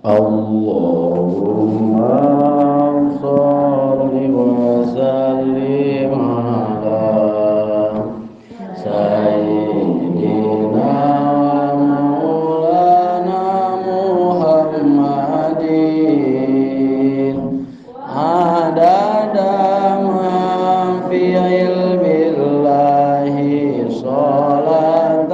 Allahumma sholli wa sallim ala sayyidina wa maulana Muhammadin adada ma fi ilmillahi sholatan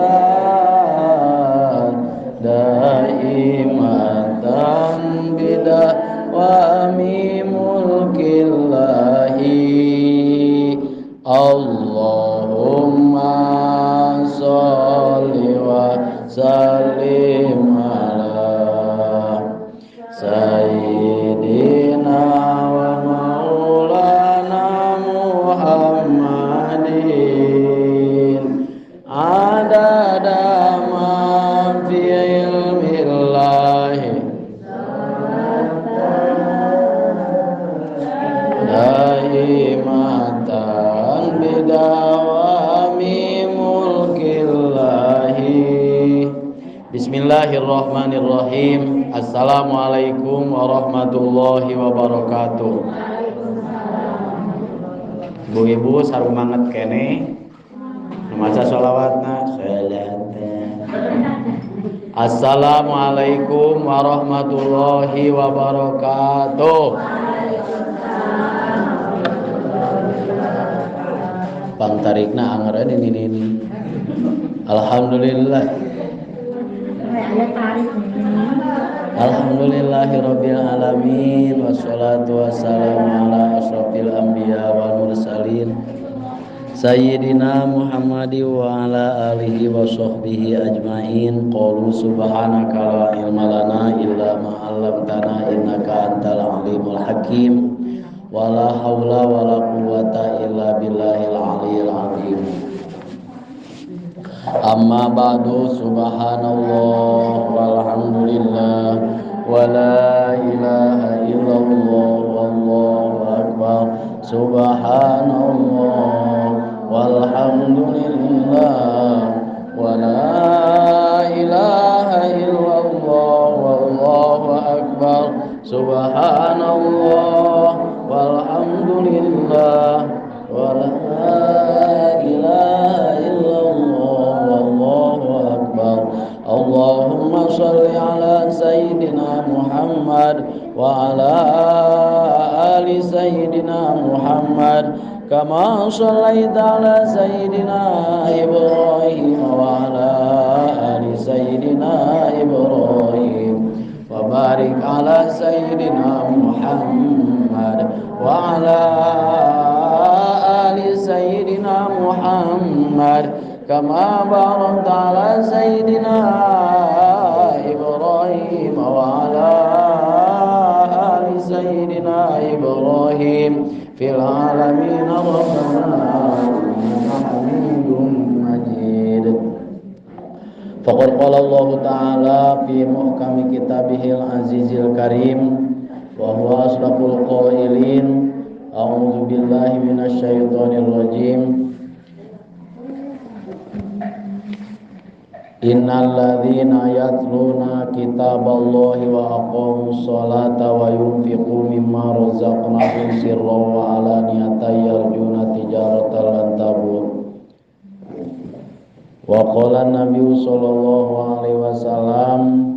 daimatan bidawami mulkillahi. Allahumma sholli wa sallim ala sayyidina wa maulana Muhammadin adada ma fi ilmillahi daimatan bidawami mulkillahi. Bismillahirrahmanirrahim. Assalamualaikum warahmatullahi wabarakatuh. Ibu-ibu sarumanget kene maca sholawatna. Assalamualaikum warahmatullahi wabarakatuh. Pangtarikna angeureun ini. Alhamdulillah. Alhamdulillahirabbil alamin wassalatu wassalamu ala asyrafil anbiya wal mursalin sayyidina Muhammadi wa ala alihi wa sahbihi ajmain. Qalu subhanaka la ilma lana illa ma 'allamtana innaka antal alimul hakim. Wala haula wala quwwata illa billahil aliyil azim. Amma ba'du. Subhanallah walhamdulillah wala ilaha illallah wallahu akbar. Subhanallah walhamdulillah wala ilaha illallah wallahu akbar. Subhanallah walhamdulillah wala ilaha illallah wallahu akbar. Allahumma sholli ala sayyidina Muhammad wa ala ali sayyidina Muhammad kama shallaita ala sayyidina Ibrahim wa ala ali sayyidina Ibrahim wa barik ala sayyidina Muhammad wa ala ali sayyidina Muhammad kama barakta ala sayyidina Ibrahim wa ala ali sayyidina Ibrahim fil alamin rabbana innaka Hamidum Majid. Faqad qala Allah ta'ala fi muhkami kitabihil azizil karim wa huwa asdaqul qailin. A'udzu billahi minasyaitonir rajim. Innal ladzina yatluna kitaballahi wa aqamus sholata wa yunfiqu mimma razaqnahum sirran wa alaniyatan yarjuna tijaratan lan tabur. Wa qala Nabi sallallahu alaihi wasallam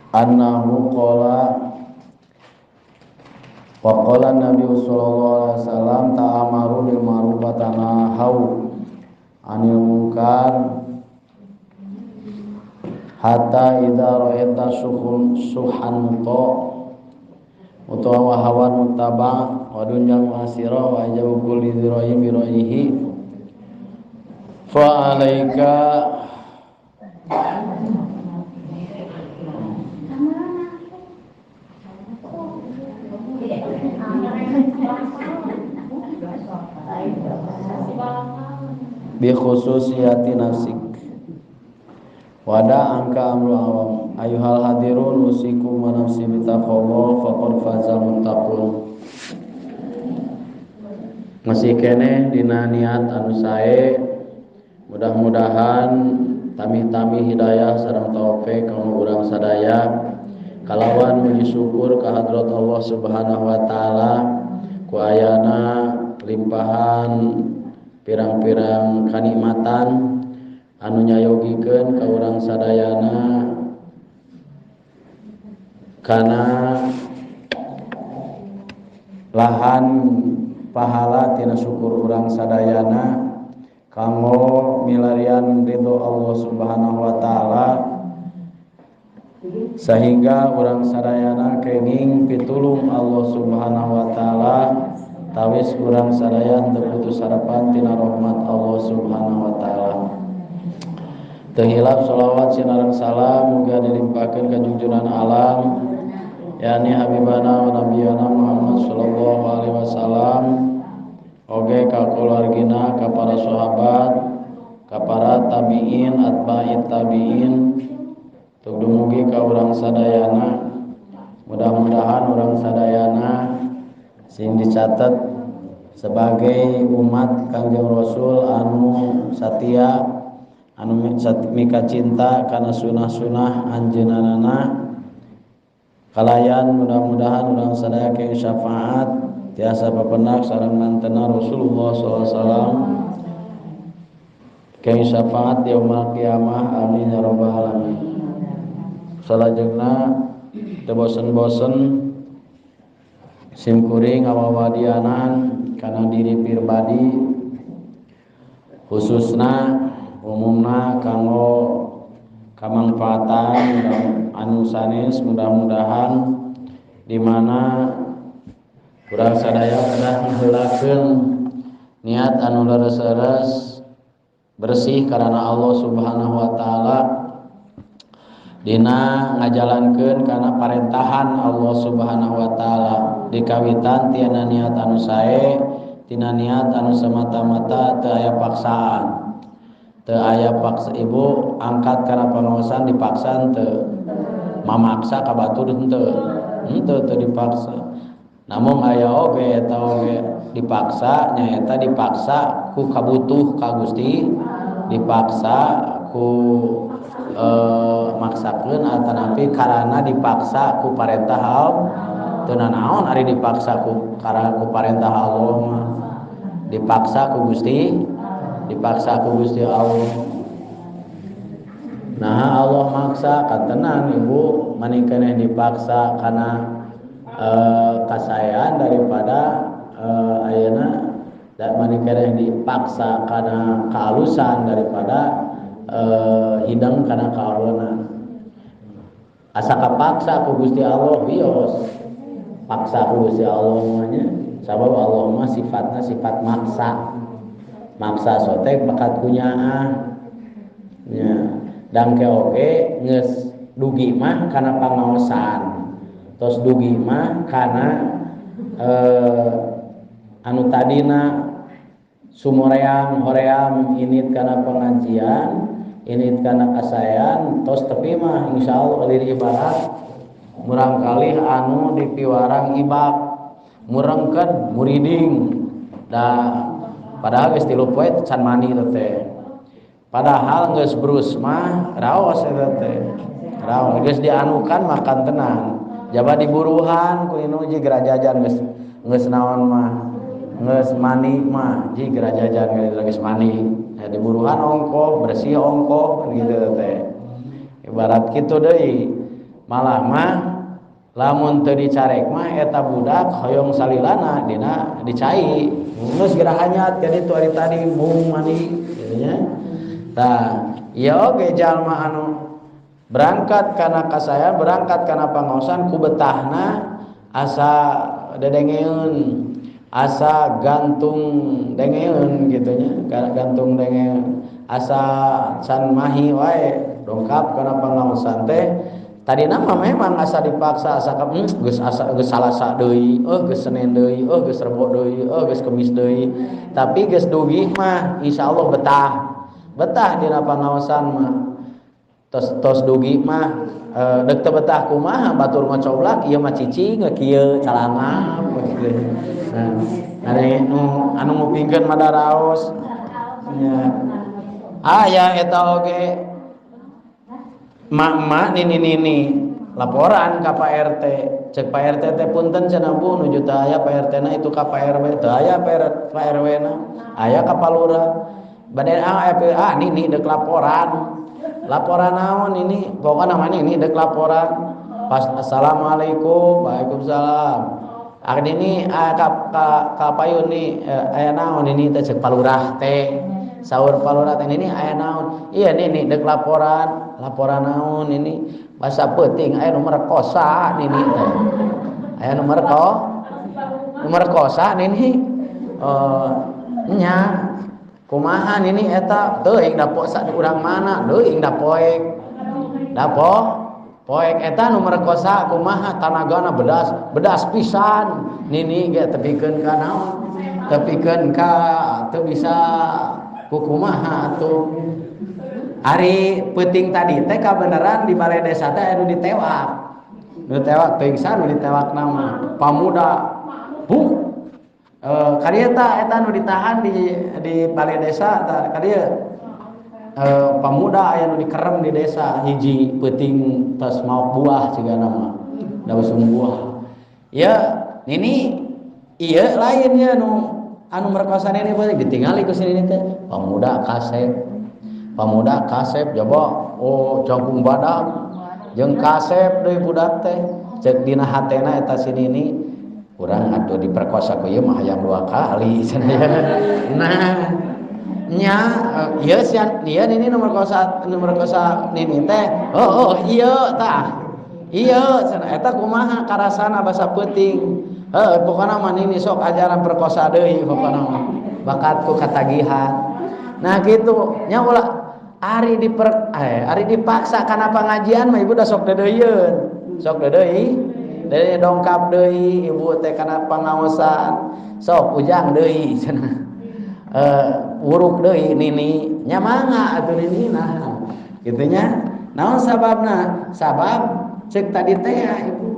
annahu qala wa qala Nabi sallallahu alaihi wasallam ta'amaru bil ma'ruf wa tanahau 'anil munkar hatta idza ra'aita suhan muta utawa hawan mutaba wa dunya mu'asira wa ajabu kulli dzira'in bi ra'yihi fa 'alaika Bi khususiyati nafsik wada angka amru awam ayuhal hadirun usikum wa nafsi bitaqwa faqad fazal muttaqun. Masih keneh dina niat anu sae, mudah-mudahan tami-tami hidayah sareng taufik kanggo urang sadaya kalawan muji syukur ka hadrat Allah Subhanahu wa taala ku ayana limpahan pirang-pirang kanikmatan anu nyayogikeun ka urang sadayana kana lahan pahala tina syukur urang sadayana kanggo milarian ridho Allah Subhanahu wa taala sehingga urang sadayana kenging pitulung Allah Subhanahu wa taala tawis urang sadayana teu putus harapan tina rahmat Allah Subhanahu wa taala. Teu hilap sholawat sinareng salam muga dilimpahkeun ka junjunan alam yakni habibana wa nabiyana Muhammad sallallahu alaihi wasallam oge ka keluargina, ka para sahabat, ka para tabiin, atba'it tabiin, tug dumugi ka urang sadayana. Mudah-mudahan urang sadayana sing dicatat sebagai umat Kangjeng Rasul anu satia, anu mika cinta kana sunah-sunah anjeunana. Kalayan mudah-mudahan urang sadaya ke syafaat tiasa papendak sareng mantena Rasulullah sallallahu alaihi wasallam ke syafaat yaumul qiyamah, amin ya rabbal alamin. Salajengna teu bosen-bosen simkuring ngawawadianan kana diri pribadi khususna umumna kanggo kamangfaatan anu sanes, mudah-mudahan di mana urang sadaya kedah ngeheulakeun niat anu leres-leres bersih karena Allah Subhanahu wa taala dina ngajalankeun kana parentahan Allah Subhanahu wa taala dikawitan tina niat anu sae, tina niat anu semata-mata teu aya paksaan, teu aya paksa. Ibu angkat kana pangaosan dipaksa teu, mamaksa ka batur henteu, henteu teu dipaksa. Namun aya oge eta oge dipaksa, nyaeta dipaksa ku kabutuh ka Gusti, dipaksa ku maksakeun atanapi karana dipaksa ku parentah Allah. Teu nanaon ari dipaksa ku karana ku parentah Allah mah, dipaksa ku Gusti, dipaksa ku Gusti Allah. Nah Allah maksa katenan ibu mani keneh dipaksa kana kasaean daripada ayeuna da mani keneh dipaksa kana kaalusan daripada hidang kana kaalonan. Asa kapaksa ku Gusti Allah wios, paksa ku Gusti Allah mah nya, sabab Allah mah sifatna sifat maksa. Maksa sotek bakat kunyaah nya, dangke oge geus dugi mah kana pangaosan, tos dugi mah kana anu tadina sumoream hoream init kana pengajian, init kana kasaean, tos tepi mah insyaallah diri ibarat murang kalih anu dipiwarang ibak murengkeun muriding da padahal geus 3 poe can mandi teh, padahal geus brus mah raos eta teh, raos geus dianukan makan tenang jaba diburuhan ku inu ji gerajajan geus geus naon mah geus mandi mah ji gerajajan geus mandi ya, diburuhan ongkoh bersih ongkoh gitu teh ibarat kitu deui. Malah mah lamun teu dicarek mah eta budak hoyong salilana dina dicai geus gerahanyat ka ditu ari tadi bung mandi kitu nya. Tah ieu oge jalma anu berangkat kana kasaean, berangkat kana pangaosan ku betahna asa dedengeun, asa gantung dengeun kitu nya, gantung dengeun, asa can mahi wae dongkap kana pangaosan teh Tadi nama memang asa dipaksa asa geus asa geus Salasa deui, geus Senin deui, geus Rebo deui, geus Kemis deui. Tapi geus dugi mah insyaallah betah. Betah dina pangaosan mah. Tos tos dugi mah deuk teu betah kumaha batur ngocoblak ieu mah cicing kieu calangap gitu. Nah, anu ngupingkeun mah daraos. Nya. Aya eta oge mak-mak nini-nini laporan ka Pak RT, cek Pak RT teh punten cenah Bu nuju teu aya Pak RT na itu ka Pak RW teu aya Pak RW na aya ka Pak Lurah bade nini deuk laporan laporan naon ini pokona mah nini deuk laporan pas assalamualaikum waalaikumsalam nini ka payun nih aya naon ini teh cek Pak Lurah teh saur Pak Lurah teh nini aya naon iya nini deuk laporan laporan naon ini bahasa peuting aya nu merkosa nini teh aya nu merkosa nini nya kumaha nini eta teuing da posa di urang mana teuing da poek da poek eta nu merkosa kumaha tanagana bedas bedas pisan nini ge tepikeun ka naon tepikeun ka teu bisa kukumaha atuh. Ari peuting tadi teh kabeneran di balai desa teh anu ditewak. Nu tewak teuing saha nu ditewak nama pamuda. Bu. Kadieu ta eta nu ditahan di balai desa ta kadieu. Pamuda aya nu dikerem di desa hiji peuting tos maok buah cigana mah. Da usum buah. Ya, nini ieu lain nya nu anu merkosa nini beuting ditingali ku si nini teh pamuda kasep. Pamuda kasep jaba oh jangkung badak jeung kasep deui budak teh cek dina hatena eta si nini urang atuh diperkosa ku ieu mah hayang dua kali cenah. Nah nya ieu sia ieu nini nu merkosa nini teh oh ieu tah ieu cenah eta kumaha karasana basa peuting heuh pokona mah nini sok ajaran perkosa deui pokona mah bakat ku katagihan. Nah kitu nya ulah ari ari dipaksa kana pengajian mah ibu dah sok dedeuyeun sok deudeuy deui dongkap deui ibu teh kana pangaosan sok ujang deui cenah wuruk deui nini nya mangga atuh nini nah kitu nya naon sababna sabab cek tadi teh ibu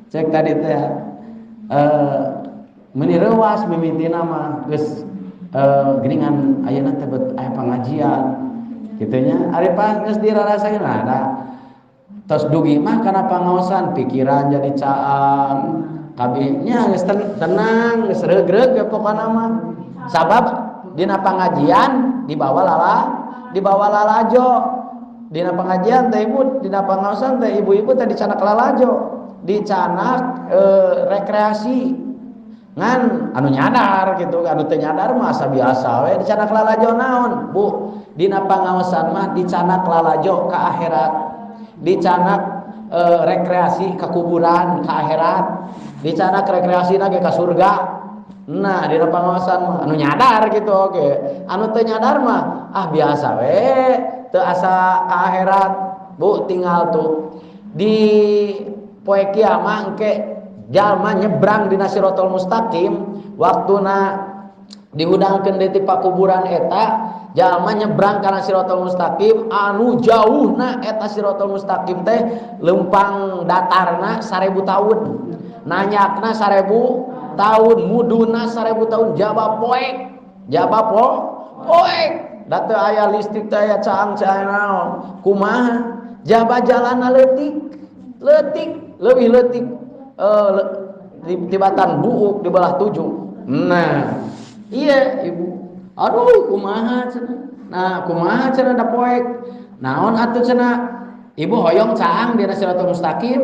cek tadi teh meuni reuas mimitina mah geus geuningan ayeuna teh aya pengajian gitunya ari pas geus dirarasakeun nah tos dugi mah kana pangaosan pikiran jadi caang kabeh nya geus tenang geus reug-reug ge pokona mah sabab dina pangajian dibawa lalajo dina pengajian teh ibu dina pangaosan teh ibu-ibu teh dicanak lalajo dicanak rekreasi ngan anu nyadar gitu anu teu nyadar mah asa biasa we dicanak lalajo naon Bu dina pangaosan mah dicanak lalajo ka akhirat dicanak rekreasi ka kuburan ka akhirat dicanak rekreasi ge ka surga. Nah dina pangaosan mah anu nyadar gitu oge anu teu nyadar mah ah biasa we teu asa ka akhirat Bu tinggal tuh di poe kiamah engke jalma nyebrang dina siratal mustaqim waktuna dihudangkeun deui ti pakuburan eta jalma nyebrang kana siratal mustaqim anu jauhna eta siratal mustaqim teh lempang datarna 1000 tahun nanyakna 1000 tahun muduna 1000 tahun jaba poek jaba poek da teu aya listrik teu aya caang caang naon kumaha jaba jalanna leutik leutik leuwih leutik tibatan buuk di belah tujuh. Nah, iya ibu. Aduh, kumaha cenah. Nah, kumaha cenah da poek. Naon atuh cenah? Ibu hoyong caang dina siratal mustaqim.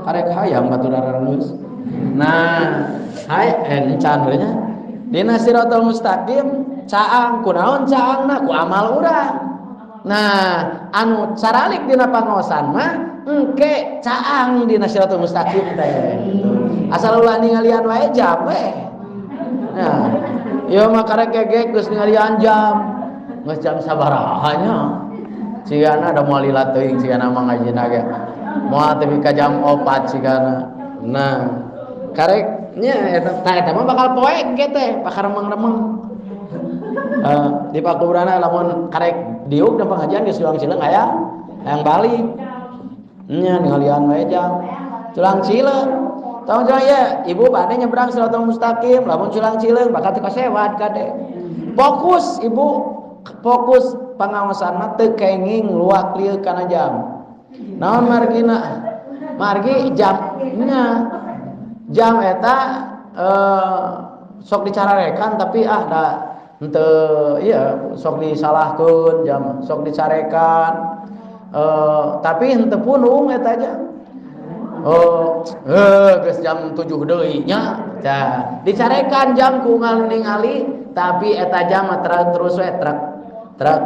Karek hayang batur aranggeus. Nah, hay encan we nya. Dina siratal mustaqim caang kunaon caangna ku amal urang. Nah, anu caralik dina pangaosan mah engke caang dina siratal mustaqim teh. Asal ulah ningalian wae jam we. Nah, ieu mah karek gegek geus ningalian jam. Geus jam sabaraha nya. Cigana da moal lila teuing cigana mah ngajina ge. Moal tepi ka jam 4 sigana. Nah, karek nya eta tah eta mah bakal poek ge teh, bakal remeng-remeng. Di pakuburanna lamun karek diuk da pengajian geus culang cileung aya hayang balik. Nya ningalian wae jam. Culang cileung. Tong culang ye, ibu bade nyebrang siratal mustaqim, lamun culang cileung bakal teu kasewat kade. Fokus ibu, fokus pangaosan mah teu kenging luak lieu kana jam. Naon margina? Margi jamnya. Jam eta sok dicararekan tapi ah da henteu ieu sok disalahkeun jam, sok dicarekan. Tapi henteu punung eta jam. Oh, geus jam 7 deui nya. Tah, dicarekan jam ku ningali tapi eta jam mah terus we trek trek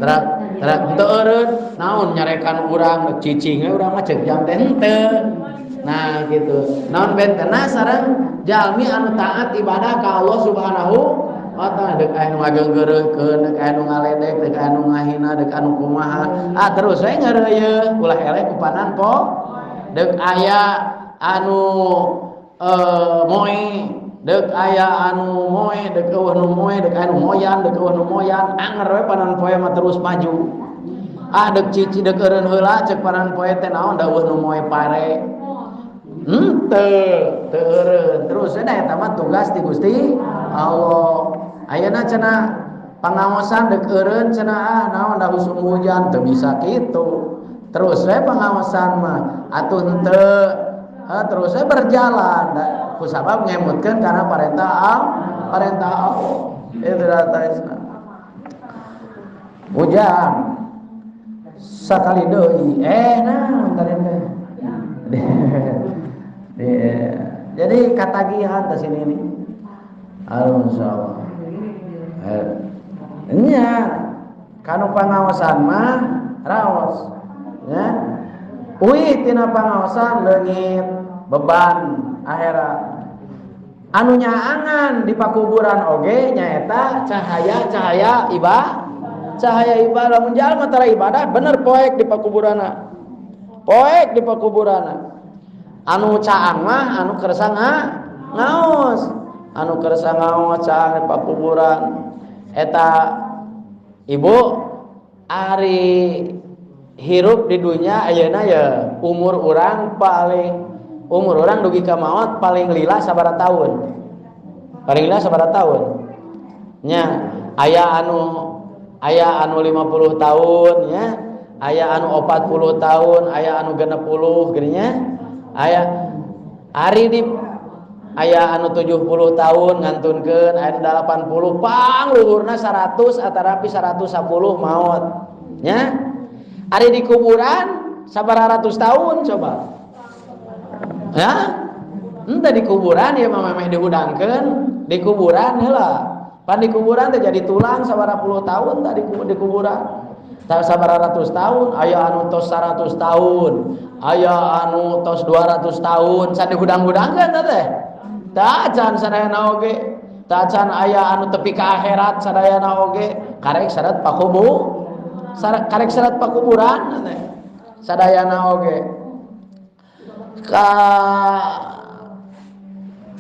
trek trek henteu eureun naon nyarekan urang cicing we urang mah ceuk jam teh henteu. Nah gitu. Naon bentena sareng jalmi anu taat ibadah ka Allah Subhanahu wa taala deuk aya nu ngageunggeureuhkeun, deuk aya nu ngaledek, deuk aya nu ngahina, deuk anu kumaha. Ah terus we ngeureuyeuh ulah eleh ku panan po. Deuk aya anu moe, deuk aya anu moe, deuk eueuh nu moe, deuk aya nu moyan, deuk eueuh nu moyan, anger we panan poe mah terus maju. Ah deuk cici deuk eureun heula ceuk panan poe teh naon da eueuh nu moe pare. Henteu, teu eureun. Terus we da eta mah tugas ti Gusti Allah. Ayeuna cenah pangaosan deuk eureun cenah ah naon da usum hujan teu bisa kitu. Terus we pangaosan mah atuh henteu terus we berjalan kusabab ngemutkeun kana parentah Allah, Allah. Itu data Islam. Hujan sakali deui nah tadi teh. Jadi katagihan ke sini ini. Insyaallah. Nya kanu pangaosan mah raos nya. Uih tina pangaosan leungit beban akhirat. Anu nyaangan di pakuburan oge nyaeta cahaya-cahaya ibadah. Cahaya ibadah lamun jalma tara ibadah bener poek di pakuburanna. Poek di pakuburanna. Anu caang mah anu kersa ngaos. Anu kersa ngaos caang di pakuburan. Eta ibu ari hirup di dunia ayeuna ya umur urang paling umur urang dugi ka maot paling lila sabaraha tahun. Paling lila sabaraha tahun. Nya aya anu 50 tahun nya, aya anu 40 tahun, aya anu 60 geuning nya. Aya ari di aya anu 70 tahun ngantunkeun, aya anu 80 pang luhurna 100 atarapi 110 maot nya. Ari di kuburan sabaraha ratus tahun coba. Ya? Henteu di kuburan ieu mah memeh dihudangkeun, di kuburan heula. Pan di kuburan teh jadi tulang sabaraha puluh tahun tadi di kuburan. Tah sabaraha ratus tahun, aya anu tos 100 tahun, aya anu tos 200 tahun, can dihudang-hudangkeun teh. Tah can sadayana oge. Tah can aya anu tepi ka akhirat sadayana oge, karek syarat pakubu. Karek syarat pakuburan teh. Sadayana oge. Ka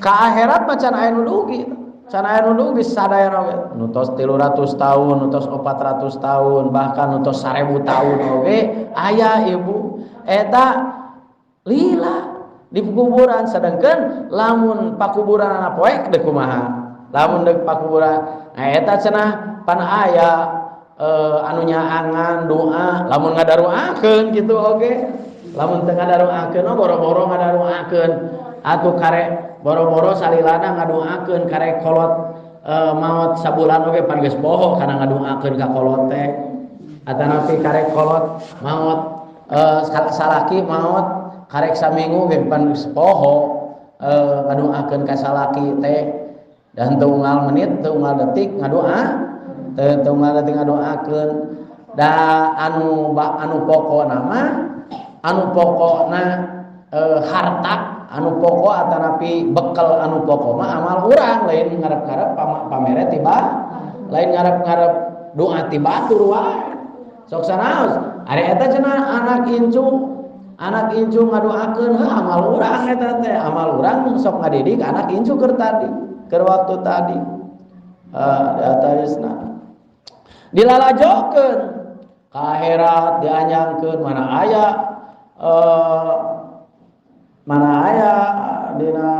akhirat mah can aya nu dugi. Can aya nu dugi sadayana oge. Nu tos 300 tahun, nu tos 400 tahun, bahkan nu tos 1000 tahun oge aya ibu. Eta lila di kuburan sedangkan lamun pakuburan poek deuk kumaha. Lamun deuk pakuburan nah eta cenah pan aya anu nyaangan doa lamun ngadaruakeun kitu oge. Lamun teu ngadaruakeun boro-boro ngadaruakeun atuh karek boro-boro salilana ngadoakeun karek kolot maot sabulan oge pan geus poho kana ngadoakeun ka kolot teh. Atanapi karek kolot maot salaki maot karek saminggu ge pan geus poho ngadoakeun ka salaki teh. Dan teu unggal menit teu unggal detik ngadoa teu unggal detik ngadoakeun. Da anu anu pokona mah anu pokona harta anu pokok atanapi bekal anu pokok mah amal urang lain ngarep-ngarep pamere tiba lain ngarep-ngarep doa ti batur wae sok sanaos ari eta cenah anak incu Anak incu ngadoakeun heuh amal urang eta teh, amal urang sok ngadidik anak incu keur tadi, keur waktu tadi. Di atawisna. Dilalajokeun ka akhirat dianyangkeun mana aya mana aya dina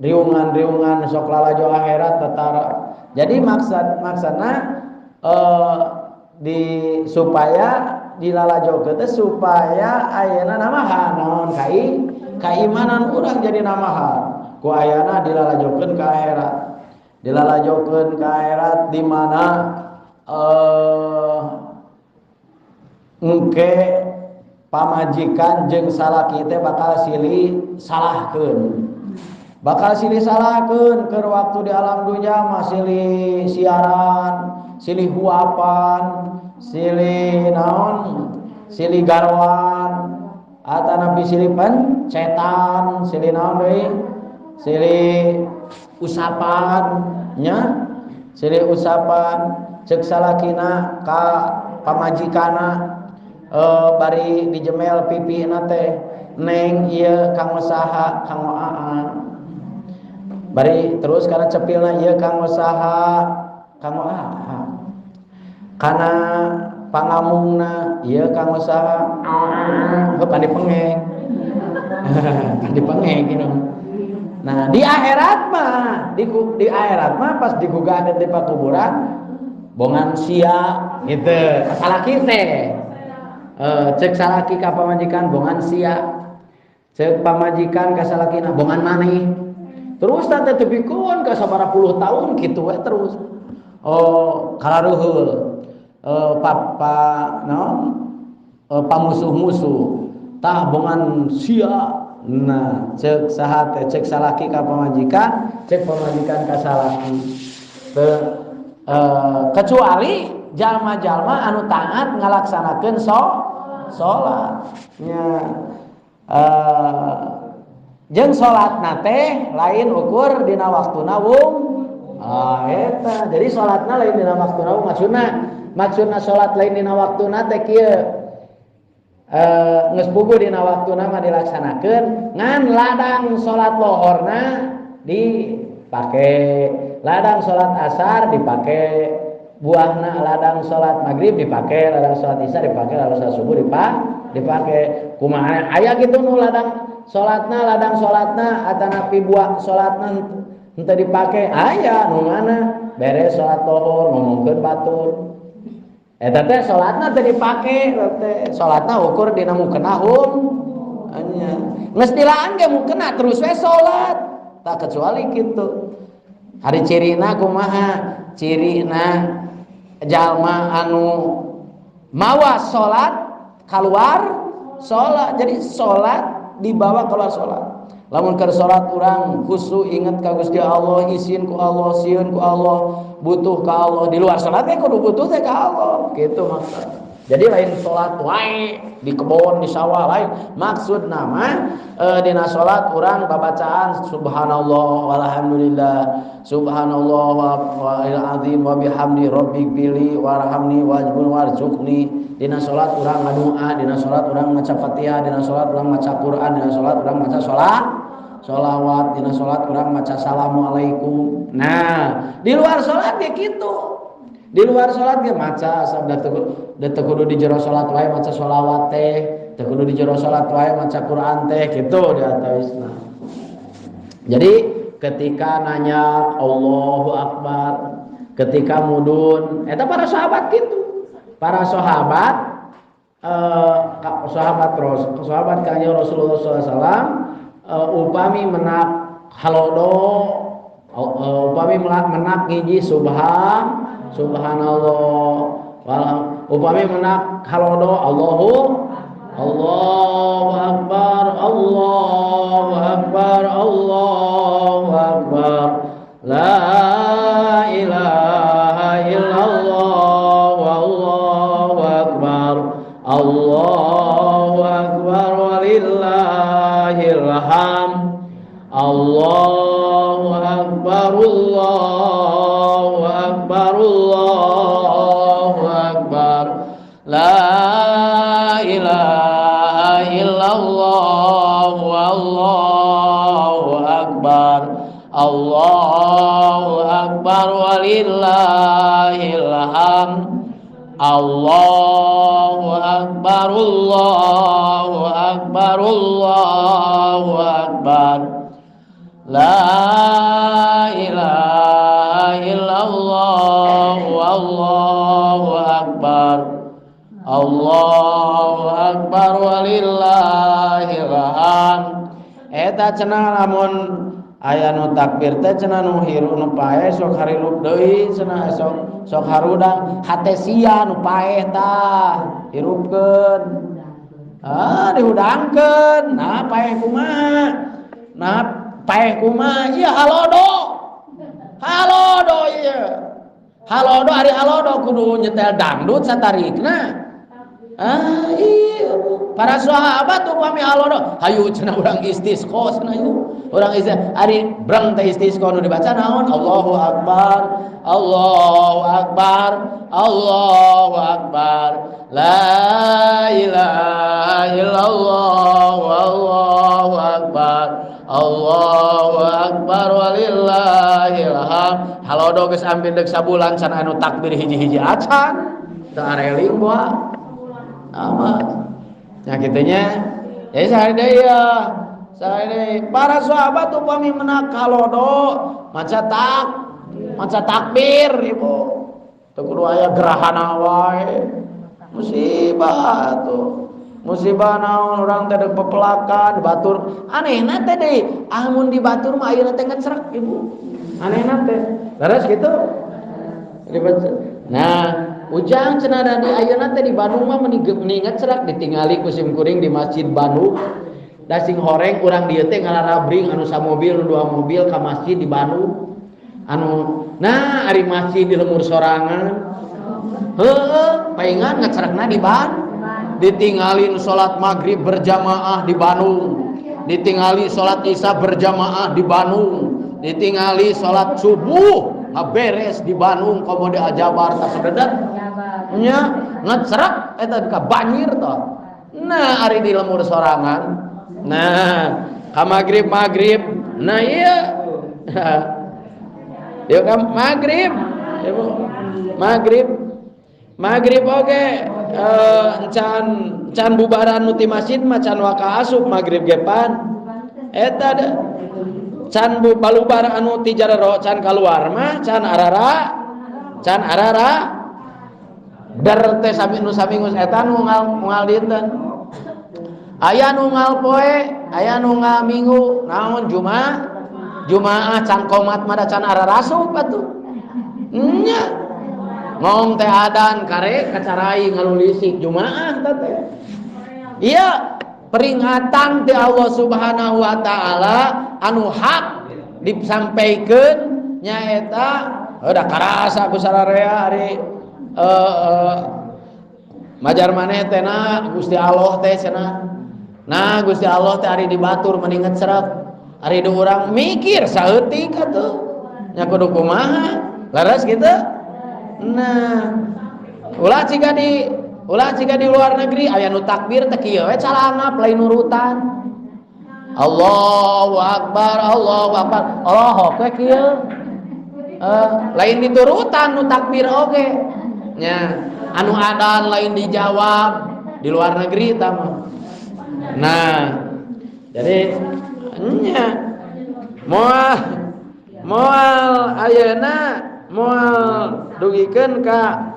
riungan-riungan sok lalajo akhirat tetara. Jadi maksudna di supaya dilalajokeun teh supaya ayeuna namahan naon kaimanan urang jadi namahan ku ayana dilalajokeun ka akhirat. Dilalajokeun ka akhirat di mana engke pamajikan jeung salaki teh bakal silih salahkeun. Bakal silih salahkeun keur waktu di alam dunya mah silih siaran, silih huapan, silih naon, silih garwan, atanapi silih pencetan, silih naon deui, silih usapan nya, silih usapan ceuk salakina ka pamajikana bari dijemel pipina teh neng ieu kanggo saha kanggo aa, bari terus kana cepilna ieu kanggo saha kanggo aa, kana pangamungna ieu kanggo saha aa, heuh pandi pengeng pandi pengeng gitu. Nah di akhirat mah di akhirat mah pas digugah di pakuburan bongan sia gitu salaki teh. Cek salaki ka pamajikan bongan sia, cek pamajikan ka salakina bongan maneh, terus teh tepikeun ka sabaraha puluh tahun kitu we terus. Oh kalaruhul papa naon pamusuh-musuh tah bongan sia. Nah cek saha teh cek salaki ka pamajikan, cek pamajikan ka salaki. Kecuali jalma-jalma anu taat ngalaksanakeun salat nya, jeung salatna teh lain ukur dina waktuna wung eta. Jadi salatna lain dina waktuna wung, maksudna salat lain dina waktuna teh kieu, geus puguh dina waktuna mah dilaksanakeun ngan ladang salat lohorna dipake, ladang salat asar dipake, buahna ladang salat maghrib dipake, ladang salat isya dipake, ladang salat subuh dipake. Kumaha aya kitu nu ladang salatna atanapi buah salatna henteu dipake, aya nu mana beres salat lohor ngomongkeun batur eta teh salatna teu dipake, teh salatna ukur dina mukena hum nya geus dilaan ge mukena terus we salat, tak kecuali kitu. Hari cirina kumaha? Cirina jalma anu mawa salat keluar salat. Jadi salat dibawa keluar salat. Lamun keur salat urang khusyuk inget ka Gusti Allah, isin ku Allah, sieun ku Allah, butuh ka Allah. Di luar salat teh kudu butuh teh ka Allah, gitu maksudna. Jadi lain salat wae di kebon, di sawah lain. Maksud nama dina salat urang babacaan subhanallah walhamdulillah, subhanallah wal azim wa bihamdi rabbighfirli warhamni wajbur warzuqni. Dina salat urang ngadoa, dina salat urang maca Fatihah, dina salat urang maca Quran, dina salat urang maca sholawat, dina salat urang maca assalamualaikum. Nah, di luar salat ge kitu. Di luar salat ge maca sabda teu kudu di jero salat wae maca sholawat teh, teu kudu di jero salat wae maca Quran teh kitu di atawisna. Jadi ketika nanya Allahu Akbar, ketika mudun eta para sahabat kitu. Para sahabat sahabat kanjeng Rasulullah SAW upami menak halodo, upami menak ngiji subhanallah, upami menak halodo Allahu Allahu Akbar, Allahu Akbar, Allahu Akbar, la ilaha illallah, Allahu Akbar, Allahu Akbar walillahil hamd, Allahu Akbar, Allahu Akbar, Allahu Akbar, la ilaha illallah. walillahil hamd. Allahu akbar, Allahu akbar, Allahu akbar. La ilaha illallah, Allahu akbar, Allahu akbar walillahil hamd. Eta cenah lamun aya nu takbir teh cenah nu hirup nu paeh sok harirup deui cenah sok sok harudang hate sia nu paeh tah hirupkeun, ah dihudangkeun. Nah paeh kumaha, nah paeh kumaha ieu halodo, halodo ieu halodo, ari halodo kudu nyetel dangdut satarikna. Ah iya, para sahabat upami halodo hayu cenah urang istisqa cenah ieu urang istisqa, ari breng teh istisqa nu dibaca naon? Allahu akbar, Allahu akbar, Allahu akbar, la ilaha illallah, Allahu akbar, Allahu akbar walillahil hamd. Halodo geus ampir deuk sabulan can anu takbir hiji-hiji acan teu areling boa amat nya kitu nya. Jadi sehari deui ya, sehari deui para sahabat upami menak halodo maca tak maca takbir ibu teu kudu aya gerahana wae. Musibah tuh, musibah naon urang teh deuk pepelakan batur anehna teh deui amun di batur mah ayeuna teh ngecrek ibu anehna teh leres kitu. Nah ujang cenah di ayeuna teh di Bandung mah meni ngecrek ditingali ku sim kuring di Masjid Bandung da sing horeng urang dieu teh ngalarabring anu samobil nu dua mobil ka masjid di Bandung anu nah ari masjid di lemur sorangan heueuh paingan ngecrekna di Bandung. Ditinggalin salat maghrib berjamaah di Bandung, ditinggali salat isya berjamaah di Bandung, ditinggali salat subuh beres di Bandung komo di Ajabar tasededet nya ngecrek eta ka banjir toh. Nah ari di lemur sorangan nah ka maghrib maghrib nah iya ya ka maghrib ibu maghrib maghrib oge encan can bubaran nu ti masjid mah can waka asup maghrib ge pan eta da can balubar anu ti jarero can kaluar mah can arara can arara dar teh sami nu sami geus eta nu ngal dinten aya nu ngal poe aya nu ngal minggu naon jumaah jumaah can komat mah da can ararasup atuh nya ngong teh adan kare kacarai ngalulisik jumaah teh. Iya peringatan ti Allah Subhanahu wa taala anu hak disampaikan nyaeta udah karasa ku sararea ari majar maneh teh na Gusti Allah teh cenah. Nah Gusti Allah teh ari di batur meni ngecrek ari di urang mikir saeutik atuh nya kudu kumaha leres kitu. Nah ulah ciga di luar negeri aya nu takbir teh kieu we calangap lain nurutan. Allahu akbar, Allahu akbar. Allah we kieu. Lain diturutan nu takbir oge. Nya, anu adan lain dijawab di luar negeri tah mah. Nah, jadi nya moal ayeuna moal dugikeun ka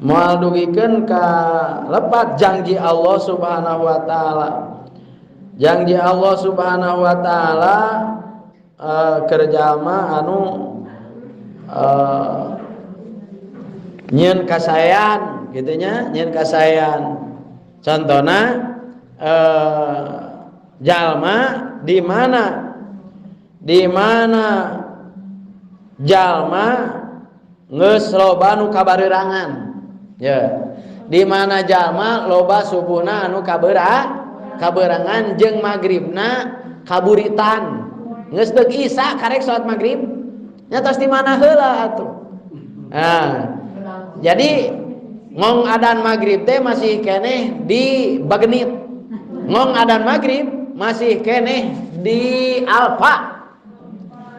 moal dugikeun ka lepat janji Allah Subhanahu wa taala. Janji Allah Subhanahu wa taala kerjama anu nyieun kasaean kitu nya, nyieun kasaean. Contona jalma di mana? Di mana jalma geus loba nu kabareurangan. Ya. Di mana jalma loba subuhna anu kaberangan jeung magribna kaburitan. Geus deuk isya karek salat magrib. Nya tos di mana heula atuh. Nah, jadi ngong adan magrib teh masih keneh di Bagenit. Ngong adan magrib masih keneh di Alfa.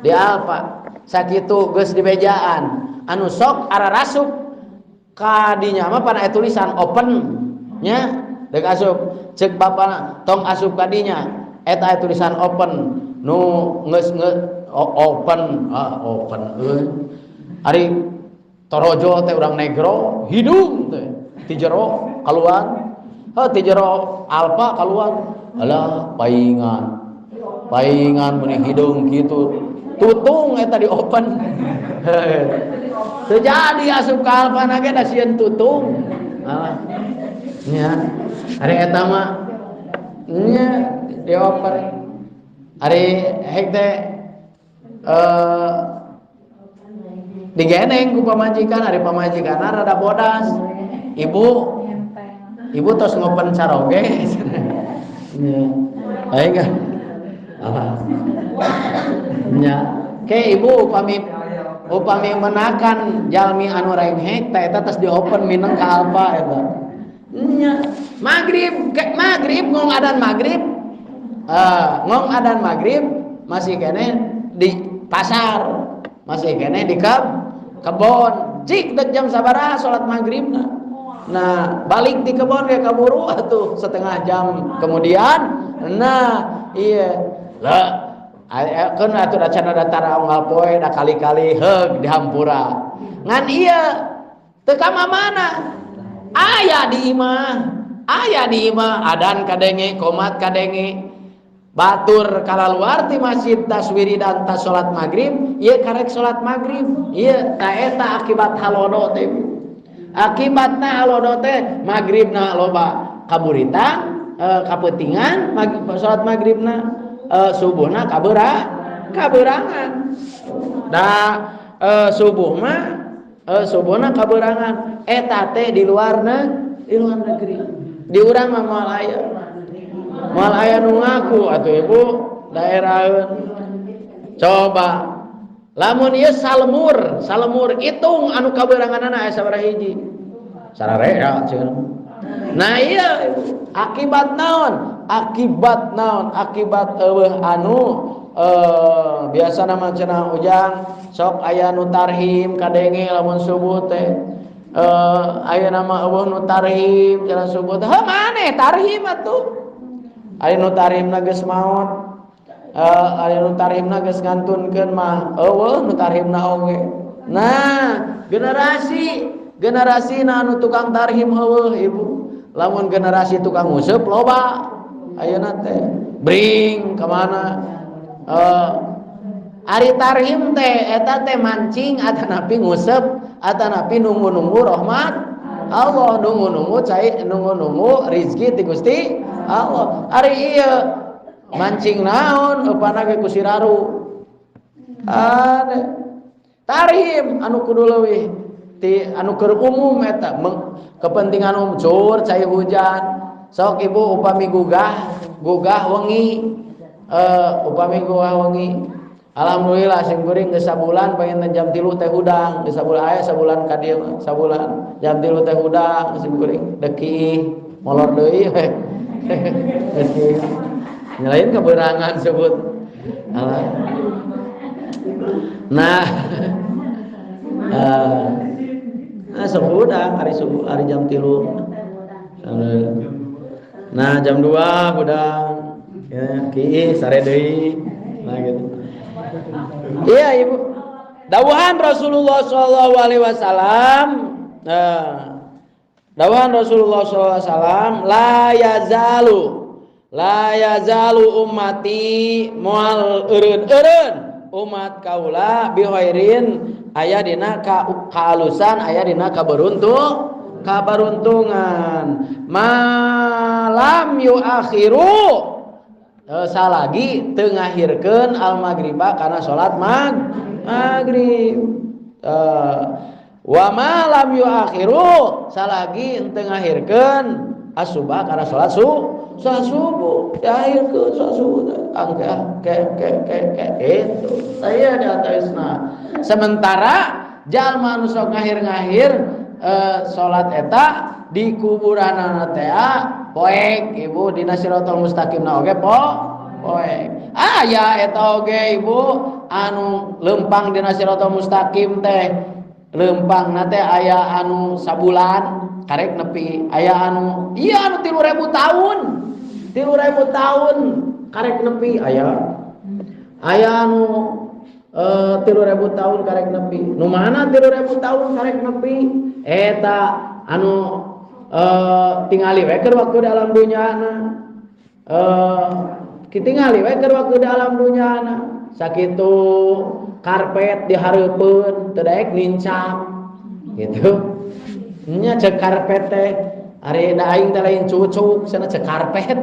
Di Alfa sakitu geus dibejaan anu sok ararasup ka dinya mah pan aya tulisan open nya deuk asup ceuk bapana tong asup ka dinya eta aya tulisan open nu geus open open euy ari torojo teh urang negro hidung teh ti jero kaluar heuh ti jero Alfa kaluar alah paingan paingan meni hidung kitu tutung eta di open teu jadi asup ka Alfa na ge da sieun tutung alah nya ari eta mah nya di open ari hek teh digeneng ku pamajikan ari pamajikanna rada bodas ibu ibu tos ngopen caroge nya aing alah nya ke ibu upami upami menakan jalmi anu renghek teh eta tos di open mineng ka Alfa eta nya magrib ke magrib ngong adan magrib ngong adan magrib masih keneh di pasar masih keneh di kebon cik dek jam sabaraha salat magribna nah balik di kebon ge kaburu atuh setengah jam kemudian nah iya lah keun atuh da can datara unggal poe da kali-kali heug dihampura ngan ieu teu ka mamana aya di imah adan kadenge komat kadenge batur kalaluar ti masjid tas wiridan tas salat maghrib ieu karek salat maghrib ieu ta eta akibat halodo teh akibatna halodo teh maghribna loba kaburitan kapeutingan salat maghribna subuhna kaberangan da subuh mah subuhna kaberangan eta teh di luar negeri di urang mah moal aya moal aya nu ngaku atuh ibu daeraheun coba lamun ieu salmur salmur hitung anu kaberanganana aya sabaraha hiji sararea cenah nah iya akibat naon akibat eueuh anu biasa nama cenah ujang sok aya nu tarhim kadenge lamun subuh teh aya nama eueuh nu tarhim cenah subuh teh heuh maneh tarhim atuh aya nu tarhimna geus maot aya nu tarhimna geus ngantunkeun mah eueuh nu tarhimna oge nah generasi na anu tukang tarhim eueuh ibu lamun generasi tukang nguseup loba ayeuna teh bring ka mana ari tarhim teh eta teh mancing atanapi nguseup atanapi nunggu-nunggu rahmat Allah nunggu-nunggu cai nunggu-nunggu rezeki ti Gusti Allah ari ieu mancing naon eupana ge ku siraru ade tarhim anu kudu leuwih ti anu keur umum eta kepentingan umum cur cai hujan sok ibu upami gugah wengi upami gugah wengi alhamdulillah sing kuring geus sabulan pengen jam 3 teh hudang geus sabulan aya sabulan ka dieu mah sabulan jam 3 teh hudang sing kuring deki molor deui we deki nyalain keberangan sebut alah nah nah sok hudang hari subuh hari jam 3 nah jam 2 hudang ya ki sare deui nah gitu iya ibu dawuhan Rasulullah sallallahu alaihi wasallam dawuhan Rasulullah sallallahu alaihi wasallam la yazalu ummati moal eureun-eureun umat kaula bihairin aya dina kaalusan aya dina kaberuntungan malam yuakhiru salagi teu ngahirkeun al maghriba kana salat maghrib wa malam yuakhiru salagi teu ngahirkeun as-subha kana salat subuh diakhirkeun salat subuh angke ke ke ke ke itu saya di atasna sementara jalma anu sok ngahir-ngahir salat eta di kuburanana teh poek ibu dina siratal mustaqimna oge poek aya eta oge ibu anu lempang dina siratal mustaqim teh lempangna teh aya anu sabulan karek nepi, aya anu iya anu 3000 tahun. 3000 tahun karek nepi aya. Aya anu 3000 tahun karek nepi. Nu mana 3000 tahun karek nepi? Eta anu tingali we keur waktu di alam dunyana. Kitingali we keur waktu di alam dunyana. Sakitu karpet dihareupeun teu daek nincak gitu. Nya cek karpet teh ari da aing teh lain cucuk cenah cek karpet.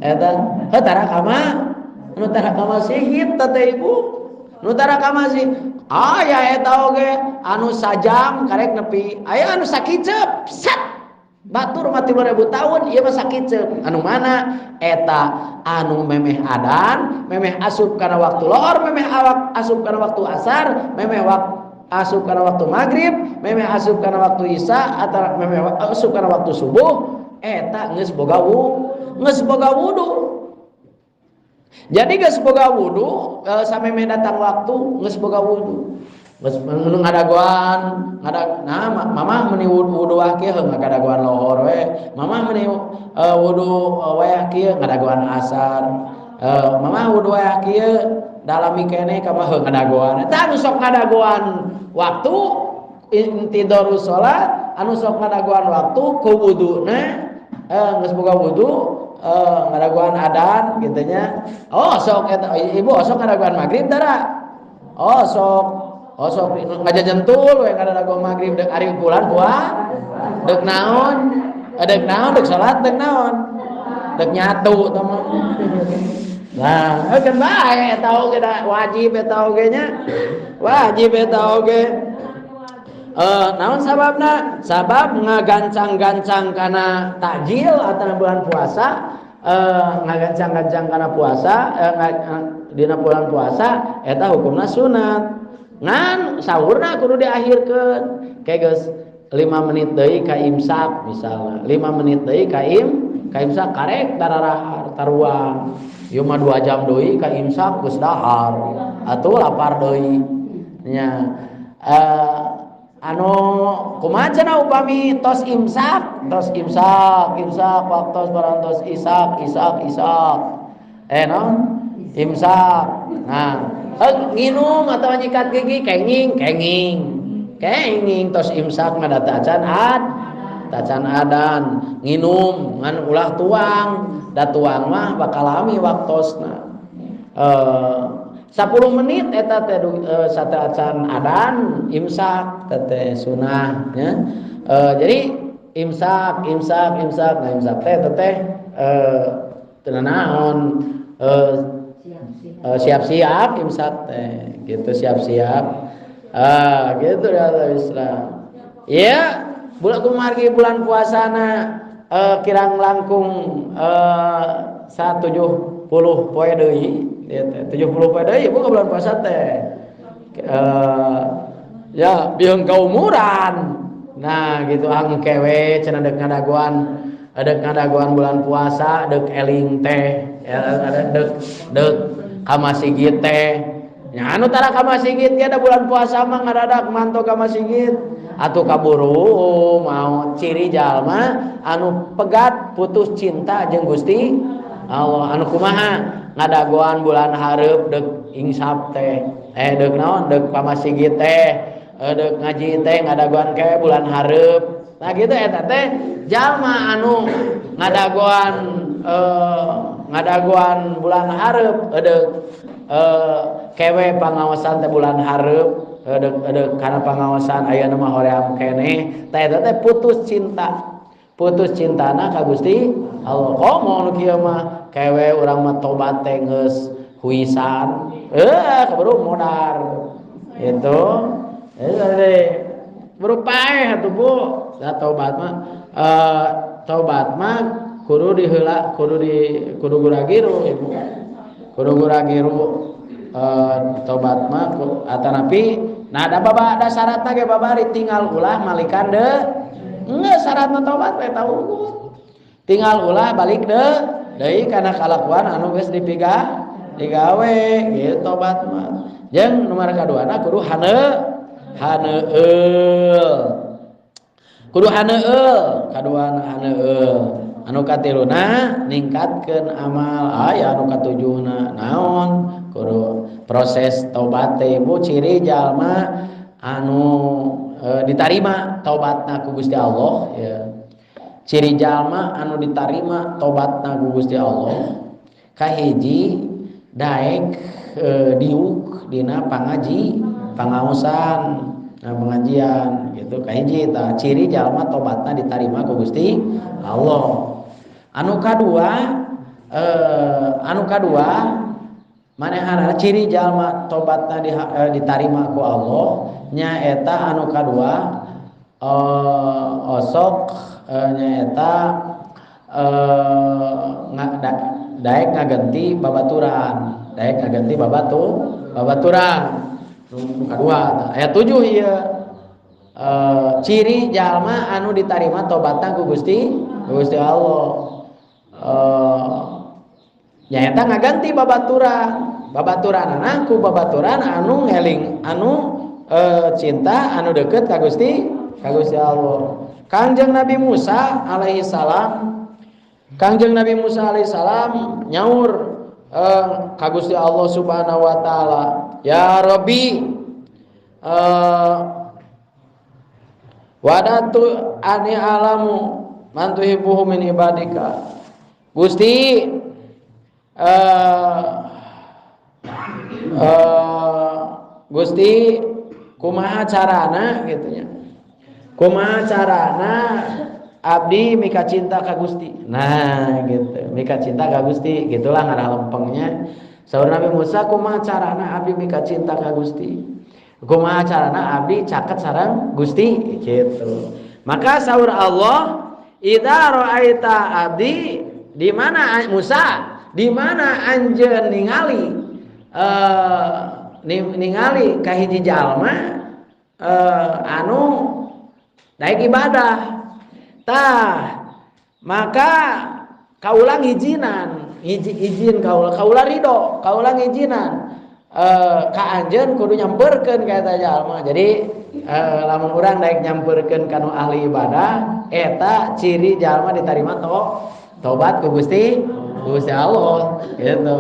Eta heuh tara ka mah nu tara ka masigit teh ibu. Nu tara ka masjid aya eta oge anu sajam karek nepi, aya anu sakiceup sat batur mah 3000 tahun ieu mah sakiceup. Anu mana eta anu memeh adan, memeh asup kana waktu lohor, memeh awak asup kana waktu asar, memeh asup kana waktu maghrib, memeh asup kana waktu isya atau memeh asup kana waktu subuh, eta geus boga wudu. Jadi geus boga wudu samemeh datang waktu geus boga wudu. Geus ngadagoan, nah mamah meuni wudu wah kieu ngadagoan lohor we. Mamah meuni wudu wayah kieu ngadagoan asar. Mamah wudu wayah kieu dalami keneh ka mah ngadagoan. Eta anu sok ngadagoan waktu intidharus salat, anu sok ngadagoan waktu ku wuduna geus boga wudu ngadagoan adan gitu nya. Oh sok eta ibu sok ngadagoan magrib tara. Oh sok ngajajentul we ngadagoan magrib deuk ari bulan puasa. Deuk naon? Deuk naon deuk salat deuk naon? Deuk nyatu tah mah. Nah, kan bae eta oge da wajib eta oge nya. Wajib eta oge. Naon sababna? Sabab ngagancang-gancang kana takjil atau bulan puasa, ngagancang-gancang kana puasa, dina bulan puasa eta hukumna sunat. Ngan sahurna kudu diakhirkeun. Kayak geus 5 menit deui ka imsak misalna. 5 menit deui ka imsak karek dararahar taruang. Ieu mah 2 jam deui ka imsak geus dahar. Atuh lapar deui. Nya. Anu kumaha cenah upami tos imsak, imsak waktos parantos isak, isak. Naon? Imsak. Nah, nginum atau nyikat gigi kenging. Kenging tos imsak mah da tacan tacan adan. Nginum ngan ulah tuang, da tuang mah bakal lami waktosna. 10 menit eta teh sateuacan adan imsak teh sunah nya. Jadi imsak nah imsak teh teh teu naon siap-siap imsak teh gitu siap-siap. Gitu ya Islam. Ya, bulan kumargi bulan puasana kirang langkung 170 poe deui. 70 poe deui bukan bulan puasa teh. Ya bieung kaumuran. Nah, gitu angke we cenah deuk ngadagoan bulan puasa deuk eling teh, deuk deuk ka masigit teh. Nya anu tara ka masigit ge da bulan puasa mah ngadadak manto ka masigit. Atuh kaburu mau ciri jalma anu pegat putus cinta jeung Gusti Allah. Anu kumaha ngadagoan bulan hareup deuk insaf teh, deuk naon deuk pamasigit teh, deuk ngaji teh ngadagoan ke bulan hareup. Nah gitu eta teh jalma anu ngadagoan ngadagoan bulan hareup deuk kewe pangaosan teh bulan hareup deuk kana pangaosan aya nu mah hoream keneh teh eta teh putus cinta. Putus cintana ka Gusti Allah. Komo nu kieu mah kewe urang mah tobat teh geus huisan. Kaburu modar. Gitu. Buru paeh atuh Bu. Da tobat mah tobat mah kudu diheula, kudu guragiru ibu. Kudu guragiru tobat mah atanapi nah da baba da syaratna ge babari tinggal ulah malikan deui. Enggak syaratna tobat we tahu. Tinggal ulah balik deui kana kalakuan anu geus dipiga digawe gitu tobat mah. Jeung nomor kaduana kudu haneul. Kudu haneul, kaduana haneul. Anu katiluna ningkatkeun amal. Aya anu katujuhna naon? Kudu proses tobat teh Bu, ciri jalma anu ditarima tobatna ku Gusti Allah ya. Ciri jalma anu ditarima tobatna ku Gusti Allah kahiji daek diuk dina pangaosan, nah, pengajian gitu kahiji tah ciri jalma tobatna ditarima ku Gusti Allah. Anu kadua manehana ciri jalma tobatna ditarima ku Allah nyaeta anu kadua osok nyaeta daek ngagenti babaturan, daek ngagenti babaturan. Nu kadua aya 7 ieu ciri jalma anu ditarima tobatna ku Gusti Allah. Nyaeta ngaganti babaturan, babaturanana ku babaturan anu ngeling, anu cinta, anu deket ka Gusti Allah. Kangjeng Nabi Musa alaihi salam, Kangjeng Nabi Musa alaihi salam nyaur ka Gusti Allah Subhanahu wa taala, ya Rabbi wadatu ani alamu man tuhibbuhu min ibadika. Gusti Gusti kumaha carana gitu nya, kumaha carana abdi mika cinta ka Gusti. Nah gitu, mika cinta ka Gusti gitulah ngarah lempengnya. Saur Nabi Musa kumaha carana abdi mika cinta ka Gusti, kumaha carana abdi caket sareng Gusti gitu. Maka saur Allah, idza ra'aita abdi, di mana Musa, di mana anjeun ningali ningali ka hiji jalma anu daek ibadah tah, maka kaulang izinan, izin kaula ridho, kaulang izinan ka anjeun kudu nyamperkeun ka eta jalma. Jadi lamun urang daek nyamperkeun ka nu ahli ibadah, eta ciri jalma ditarima tobat ku Gusti Allah gitu.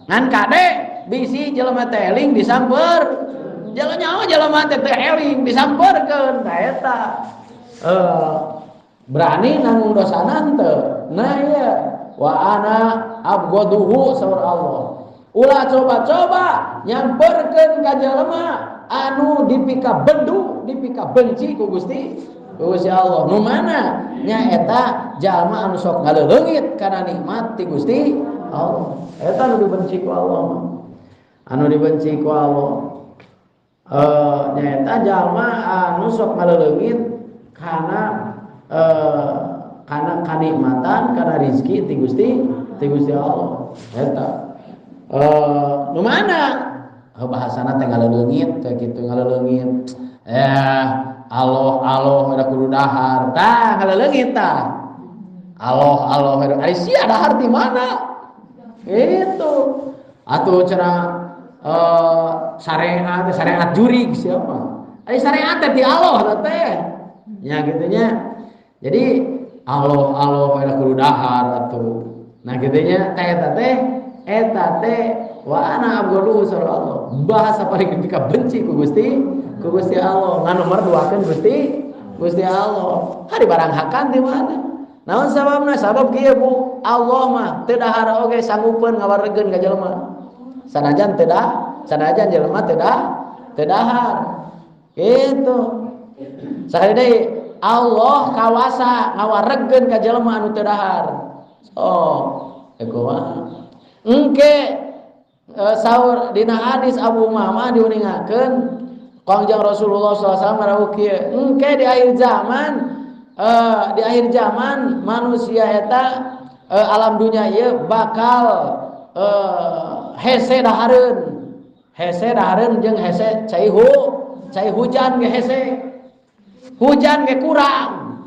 Ngan kade bisi jelema teh eling disamper, jelema nyawa jelema teh eling disamperkeun tah eta. Berani nanggung dosana henteu. Nah ieu wa ana abghaduhu saur Allah. Ulah coba-coba nyamperkeun ka jelema anu dipika bendu, dipika benci ku Gusti Allah. Nu mana nyaeta jalma anu sok ngaleungit kana nikmat ti Gusti Allah. Eta anu dibenci ku Allah mah. Anu dibenci ku Allah nyaeta jalma anu sok ngaleungit kana kana kanikmatan, kana rezeki ti Gusti Allah. Eta nu mana bahasana teh ngaleungit teh kitu ngaleungit. Allah Allah ada kudu dahar tah ngaleungit tah. Allah Allah ari sia dahar di mana? Gitu. Atuh cenah syariat jurig siapa? Ari syariat teh ti Allah teh. Nya kitu nya. Jadi Allah Allah ada kudu dahar atuh. Nah kitu nya teh eta teh eta teh wa ana abghaduhu saur Allah. Bahasa paling dipika benci ku Gusti Allah. Ngan nomor duakeun Gusti Allah. Hari barang hakan di mana? Naon sababna? Sabab kieu Bu, Allah mah teu dahar oge sanggupeun ngawaregeun ka jelema. Sanajan teu sanajan jelema teu dahar. Gitu. Sakali deui Allah kawasa ngawaregeun ka jelema anu teu dahar. Oh, kumaha? Engke saur dina hadis Abu Umamah diuningakeun Kangjeng Rasulullah SAW ngarawuh kieu, engke di akhir zaman di akhir zaman manusia eta alam dunia ieu bakal hese dahareun. Hese dahareun jeung hese cai hujan ge hese. Hujan ge kurang.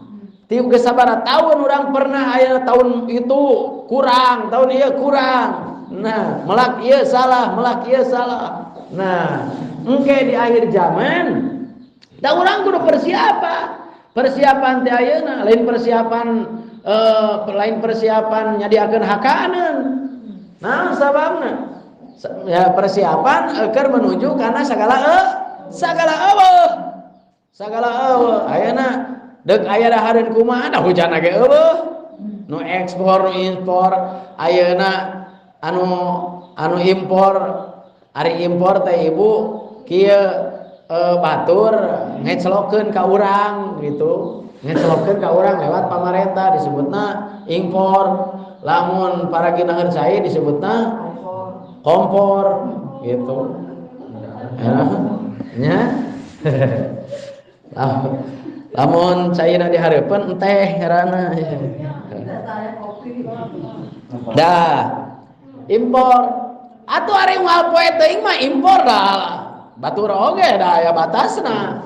Ti geus sabaraha tahun urang pernah aya tahun itu kurang, tahun ieu kurang. Nah, melak ieu salah, melak ieu salah. Nah, engke di akhir zaman da urang kudu persiapan. Persiapan teh ayeuna lain persiapan lain persiapan nyadiakeun hakaneun. Nah, sababna ya persiapan keur menuju kana sagala sagala eueuh. Sagala eueuh ayeuna deuk aya dahareun kumaha da hujan ge eueuh. Nu ekspor nu impor ayeuna anu impor ari impor teh ibu kieu batur ngecelokeun ka urang gitu, ngecelokeun ka urang lewat pamarentah disebutna impor, lamun paraginaheun cai disebutna kompor gitu. Ya lamun caina dihareupeun enteh ngaranna. Dah impor atuh ari unggal poe teuing mah impor dah batur oge dah aya batasna.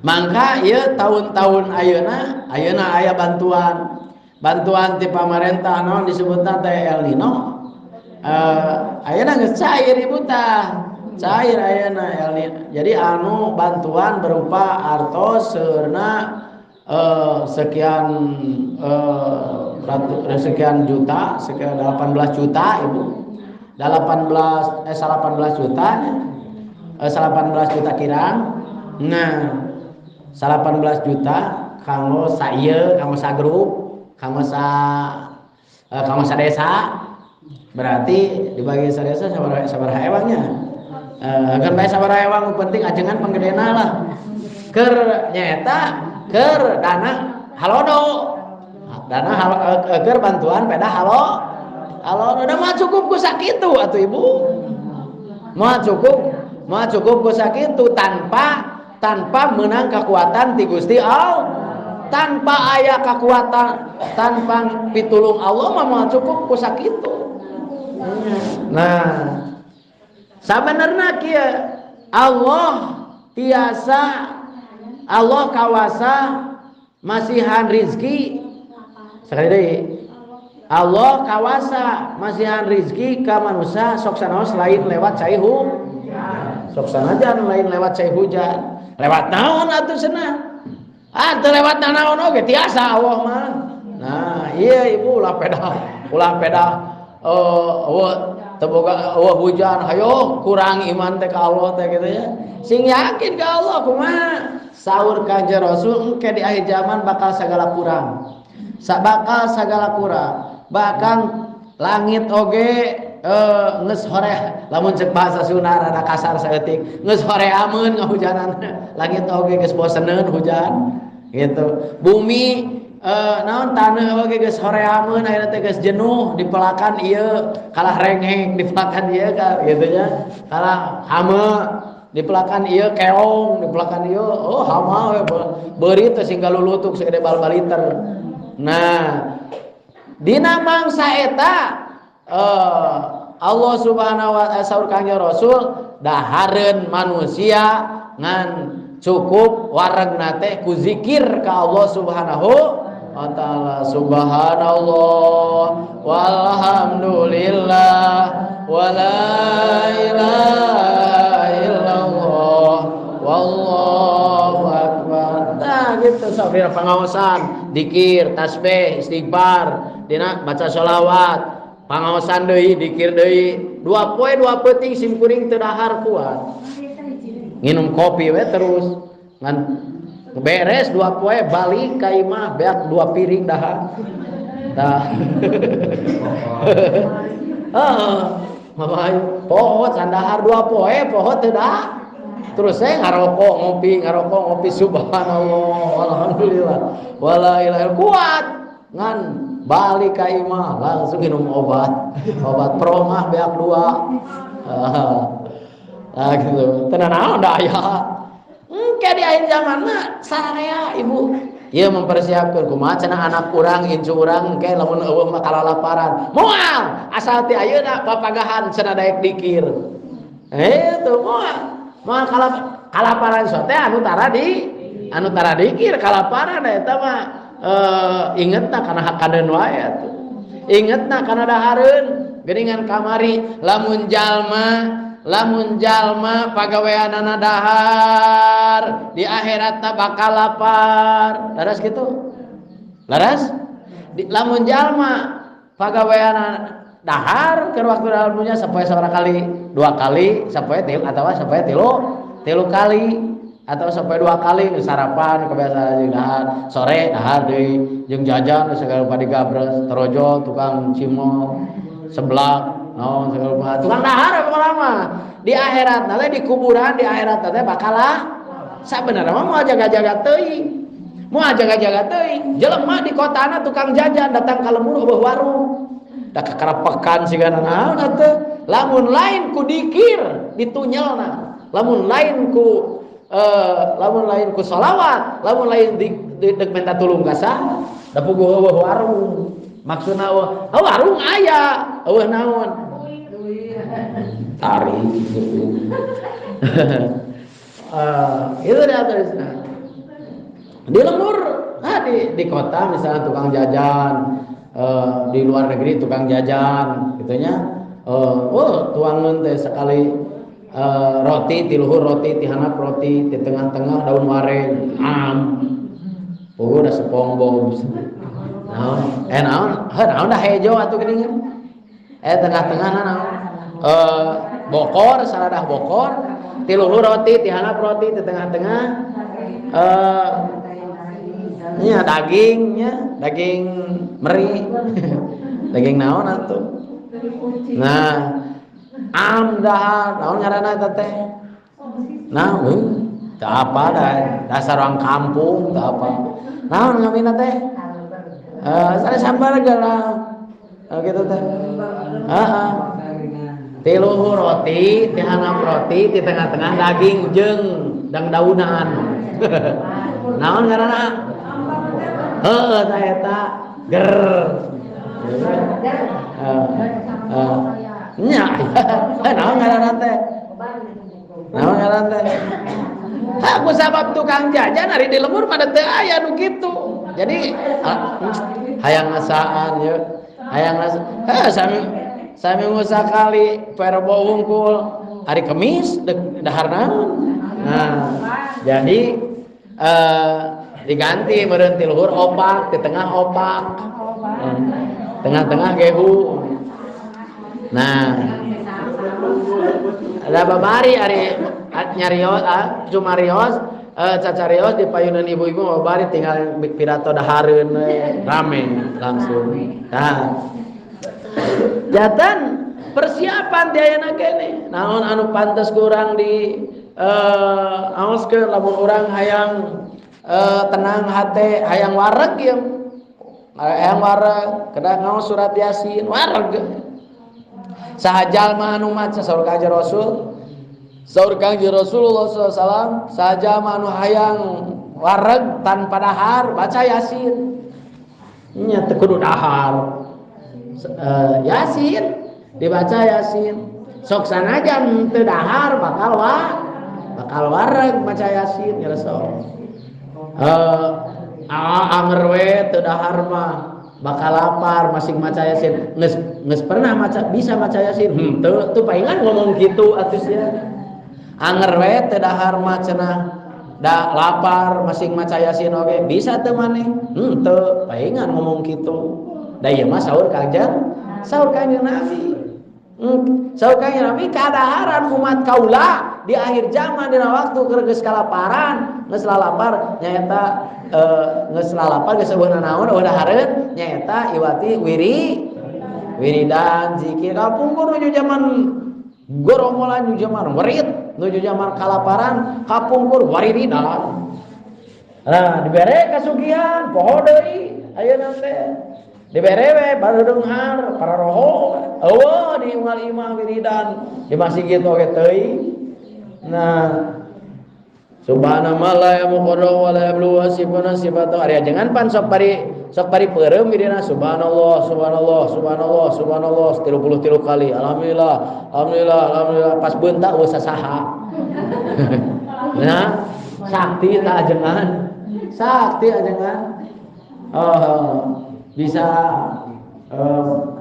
Mangka ieu tahun-tahun ayeuna ayeuna aya bantuan ti pamarentah naon disebutna teh El Nino. Ayeuna geus cair ibu tah, cair ayeuna El Nino. Jadi anu bantuan berupa artos seurna sekian sekian juta, sekian 18 juta ibu. 18 juta 18 juta kirang. Nah, 18 juta kanggo sa ieu, kanggo sa grup, kanggo sa kanggo sa desa. Berarti dibagi sa desa sabaraha ewangnya. Kan bae sabaraha ewang penting ajengan panggedena lah. Keur nyaeta keur dana halodo. Dana keur bantuan peda halodo da mah cukup ku sakitu atuh ibu. Mah cukup ku sakitu tanpa menang kekuatan ti Gusti Allah. Tanpa aya kekuatan, tanpa pitulung Allah mah moal cukup ku sakitu. Nah, sabenerna kieu Allah tiasa, Allah kawasa masihan rizki. Sekali deui, Allah kawasa masihan rizki ka manusia sok sanaos lain lewat cai hujan. Sok sanajan lain lewat cai hujan. Lewat naon atuh cenah? Ah, teu lewat naon oge tiasa Allah mah. Nah, iya ibu ulah pedah eueuh teu boga eueuh hujan, hayo kurang iman teh ka Allah teh kitu nya. Sing yakin ka Allah kumaha? Saur Kanjeng Rasul engke di akhir zaman bakal sagala kurang. Bakal sagala kurang. Bahkan langit oge geus hore, lamun cek bahasa Sunda rada kasar saeutik, geus horeameun ngahujanan. Langit oge geus boseneun hujan gitu. Bumi naon taneuh oge geus horeameun ayeuna teh geus jenuh dipelakan ieu kalah rengek, dipelakan ieu gitu nya. Kalah hama dipelakan ieu keong, dipelakan ieu oh hama we beurit teh sing galulutuk sagede bal-baliter. Nah, dina mangsa eta Allah Subhanahu wa ta'ala saur Kangjeng Rasul dahareun manusia ngan cukup waregna teh ku zikir ka Allah Subhanahu wa ta'ala. Subhanallah walhamdulillah wala ilaha illallah wallahu akbar. Nah gitu sok dina pangaosan dikir, tasbih, istighfar, dina baca sholawat, pangaosan deui, dikir deui, dua poe dua peuting sim kuring teu dahar kuat. Nginum kopi we terus ngan beres dua poe balik ka imah beak dua piring dahar. Tah. Heeh. Mamayu poho can dahar dua poe poho teu dahar. Terus saya ngarokok ngopi subhanallah alhamdulillah wala ilaha illallah kuat ngan balik ka imah langsung minum obat promah beak dua. Nah gitu tenan naon da aya engke di akhir zaman mah sararea ibu ieu mempersiapkeun kumaha cenah anak urang incu urang engke lamun eueuh mah kalalaparan moal asal ti ayeuna papagahan cenah daek dikir itu moal moal kalaparan sote anu tara dikir kalaparan eta mah ingetna kana hakadeun wae atuh. Ingetna kana dahareun geuningan kamari lamun jalma pagaweanana dahar di akhiratna bakal lapar. Laras kitu? Laras? Lamun jalma pagaweanana dahar keur waktu dalam dunya sapoe sabaraha kali? Dua kali, sapoe tilu atawa sapoe tilu kali atau sampai dua kali sarapan kebiasaan jeung dahar, sore dahar deui jeung jajan segala rupa digabres, terojol, tukang cimol, seblak, naon segala rupa. Tukang dahar apa lama. Di akhirat teh di kuburan di akhirat teh bakal sabenerna mah moal jaga-jaga teuing. Moal jaga-jaga teuing. Jelema di kotana tukang jajan datang ka lembur eueuh warung. Da kakarapekan sigana naon atuh. Lamun lain ku dikir ditunyelna. Lamun lain ku lamun lain ku sholawat, lamun lain di minta tulung ka saha, da puguh eueuh warung. Maksudna eueuh warung aya, eueuh naon? Tarik gitu. Itu dia terusna. Di lembur, di kota misalnya tukang jajan, di luar negeri tukang jajan gitunya. Oh, tuangan teh sekali roti ti luhur roti ti handap roti di tengah-tengah daun wareng am puguh da SpongeBob naon naon heuh naon da hejo atuh geuningan tengah-tengahna naon bokor saradah bokor ti luhur roti ti handap roti di tengah-tengah nya dagingnya daging meri daging naon atuh nah am dahar naon ngaranna eta teh nah teu apa dah dasar orang kampung teu apa naon ngamina teh sanes hamburger lah kitu teh heeh ti luhur roti ti handap roti ti tengah-tengah daging jeung dangdaunan naon ngaranna heuh tah eta ger nya naon ngaranna teh naon ngaranna teh aku sabab tukang jajan ari di lembur pada teu aya nu kitu jadi hayang ngasaan ye hayang ngasaan sami saminggu sakali perbo wungkul hari Kemis dahar naon nah jadi diganti meureun ti luhur opak di tengah opak tengah-tengah gehu. Nah, ada babari ari nyarios cumarios cacarios di payunan ibu-ibu babari tinggal pidato dahareun rame langsung. Nah, jatan persiapan di ayeuna keneh. Naon anu pantes ku urang di aoskeun lamun urang hayang tenang hate, hayang wareg ieu. Hayang wareg, kedah ngaos surat Yasin, wareg. Saha jalma anu maca saur Kangjeng Rasul, saur Kangjeng Rasulullah sallallahu alaihi wasallam, saha jalma anu hayang wareg tanpa dahar baca Yasin. Nya teu kudu dahar. Yasin dibaca Yasin. Sok sanajan teu dahar bakal bakal wareg maca Yasin ya sok. Anger we teu dahar mah bakal lapar masing maca Yasin. Geus pernah maca bisa maca Yasin. Teu teu paingan ngomong kitu atuh sia. Anger we teu dahar mah cenah da lapar masing maca Yasin oge bisa teu maneh. Teu paingan ngomong kitu. Da ieu mah saur Kangjeng Nabi. Saur Kangjeng Nabi kadaharan umat kaula di akhir zaman dina waktu keur geus kalaparan, geus lalapar nyaeta geus lalapar geus eueuh naon eueuh dahareun nyaeta iwati wiridan zikir kapungkur nuju zaman goromolan nuju zaman werit nuju zaman kalaparan kapungkur wariridan. Nah dibere kasugihan poho deui ayeuna teh dibere we barudenghar para roho eueuh di unggal imah wiridan di masjid oge teuing. Nah subhanallah la yamuqaddu wa la yablu wasifuna sifatu ari ajengan pan sok bari peureum dirina subhanallah subhanallah subhanallah subhanallah 33 kali alhamdulillah alhamdulillah alhamdulillah pas beunta eueuh sasaha. Nah sakti ta ajengan sakti ajengan oh bisa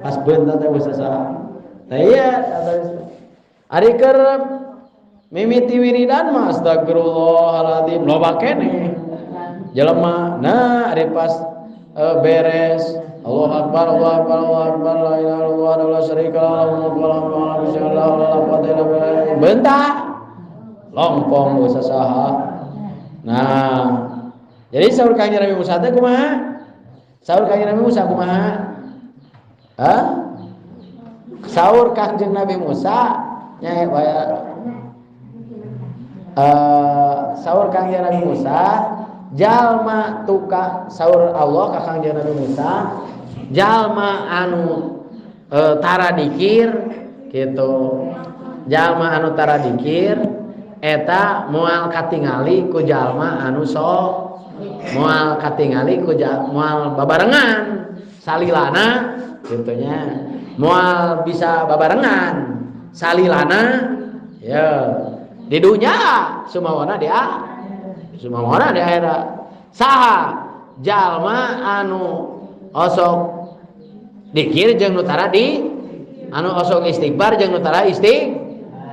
Pas beunta teh geus saha. Tah ieu ari keur mimiti wiridan mah astagfirullahaladzim loba keneh jelema. Nah ari pas beres Allahu akbar Allahu akbar Allahu akbar la ilaha illallah la syarika lahu lahul mulku wa lahul hamdu la quwwata illa billah. Bentak longpong geus saha. Nah, jadi saur Kangjeng Nabi Musa teh kumaha? Saur Kangjeng Nabi Musa kumaha? Hah? Saur Kangjeng Nabi Musa nya saur Kangjeng Nabi Musa jalma tukang saur Allah ka Kangjeng Nabi Musa jalma anu tara dikir gitu, jalma anu tara dikir eta moal katingali ku jalma anu sok moal katingali ku moal babarengan salilana gitunya, moal bisa babarengan salilana ya di dunya sumawana dia sumawana di akhirat. Saha jalma anu osok dikir jeung nu tara di anu osok istighfar jeung nu tara istighfar,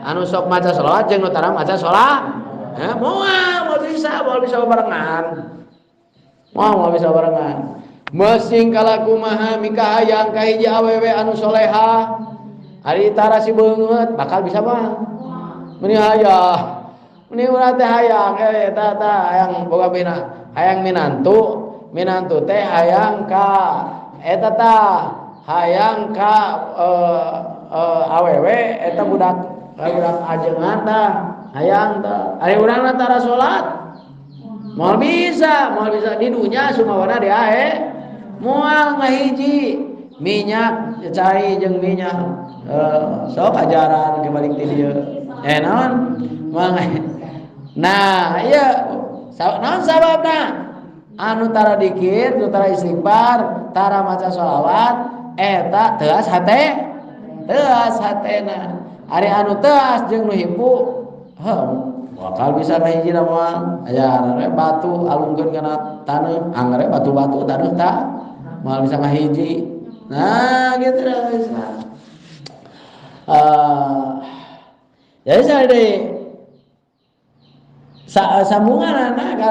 anu sok maca sholawat jeung nu tara maca sholawat. Moal bisa barengan, moal bisa barengan. Mesing kalakumaha mikahayang ka hiji awewe anu soleha ari tara si beungeut bakal bisa mah meuni hayang meuni urang teh hayang eta tah hayang boga bina hayang minantu minantu teh hayang ka eta tah hayang ka awewe eta budak budak ajengan tah hayang tah ari urangna tara salat moal bisa di dunya sumawana di ahe moal ngahiji minyak cai jeung minyak sok ajaran kebalik ti dieu naon moal. Nah ieu naon sababna anu tara dikir nu tara istighfar tara maca sholawat eta teuas hate teuas hatena. Ari anu teuas jeung nu himpu heuh bakal bisa ngahiji moal ajaran we batu alungkeun kana taneuh angger batu-batu taneuh tah moal bisa ngahiji. Nah gitu dah bisa. Jadi saya deh sambungan anak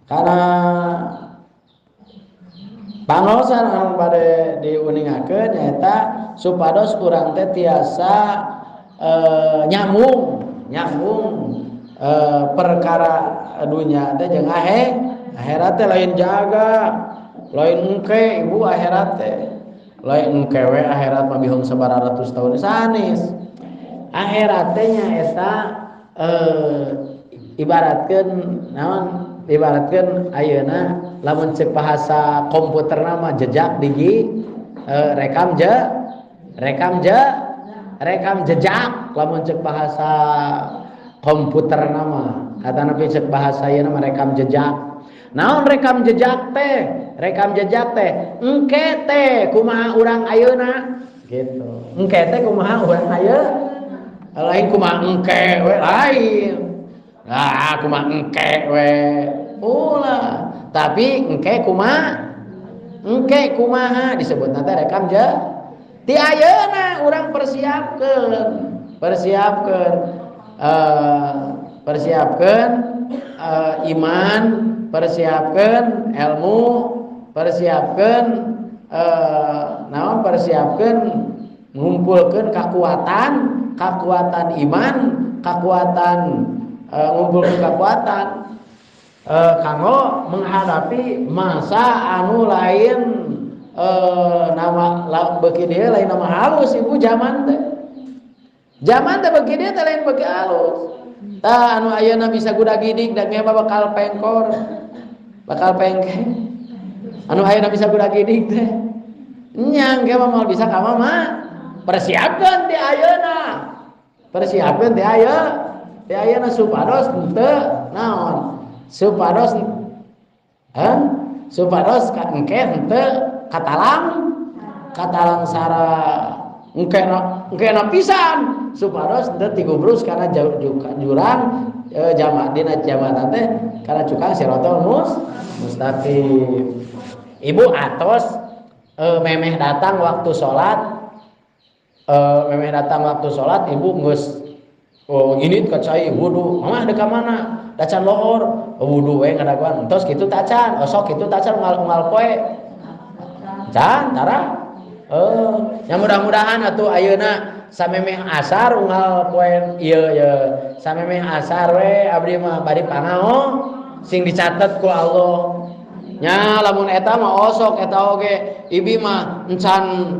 karena pangaosan anu bade diuningakeun nyaeta supados urang teh tiasa nyambung perkara dunya teh jeung akhirat teh lain jaga lain engke ibu akhirat teh lain engke we akhirat mah bihung sabaraha ratus tahun sanes. Akhirat teh nyaeta ibaratkeun naon ibaratkeun ayeuna lamun cek bahasa komputer nama jejak digi rekam jejak lamun cek bahasa komputer nama atanapi cek bahasa ieu nama rekam jejak. Naon rekam jejak teh engke teh kumaha urang ayeuna gitu, engke teh kumaha urang ayeuna lain kumaha engke we lain. Nah kumaha engke we ulah, tapi engke kumaha disebutna teh rekam jejak. Ti ayeuna urang persiapkeun iman, persiapkeun ilmu, persiapkeun naon persiapkeun ngumpulkeun kekuatan iman, kekuatan ngumpulkeun kekuatan kanggo menghadapi masa anu lain nama beuki dieu lain nama halus ibu zaman teh. Zaman teh beuki dieu teh lain beuki halus. Tah anu ayeuna bisa gudagidig da mah bakal pengkor. Bakal pengke. Anu ayeuna bisa gudagidig teh. Nya engke mah moal bisa ka mama. Persiapkeun ti ayeuna. Persiapkeun ti ayeuna supados henteu naon? Supados heh? Supados ka engke henteu katalang sara engke pisan supados teu tigubrus kana jurang jamaah dina jamaah teh kana cukang siratal mustaqim. Ibu atos Memeh datang waktu salat, memeh datang waktu salat ibu geus oh ini ka cai wudu. Mamah deuk ka mana? Da can lohor. Wudu we ngadaguan. Entos kitu tacan, osok kitu tacan unggal-unggal poe. Can tara. Nya mudah-mudahan atuh ayeuna samemeh asar unggal poe ieu ye. Samemeh asar we abdi mah bari pangao sing dicatet ku Allah. Nya lamun eta mah osok eta oge ibi mah encan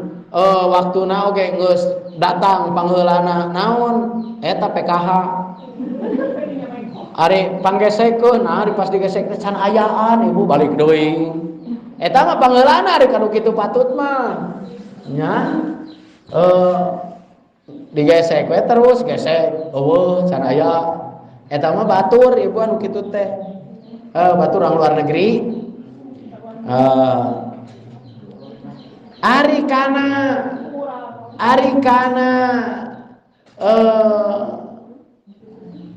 waktuna oge geus datang pangheulana naon eta PKH. Ari panggesekeun, nah ari pas digesek teh can ayaan ibu balik deui. Eta mah pangheulana ari kanu kitu patut mah. Nya digesek we terus gesek eueuh can aya. Eta mah batur ibu anu kitu teh. Batur orang luar negeri. Ari kana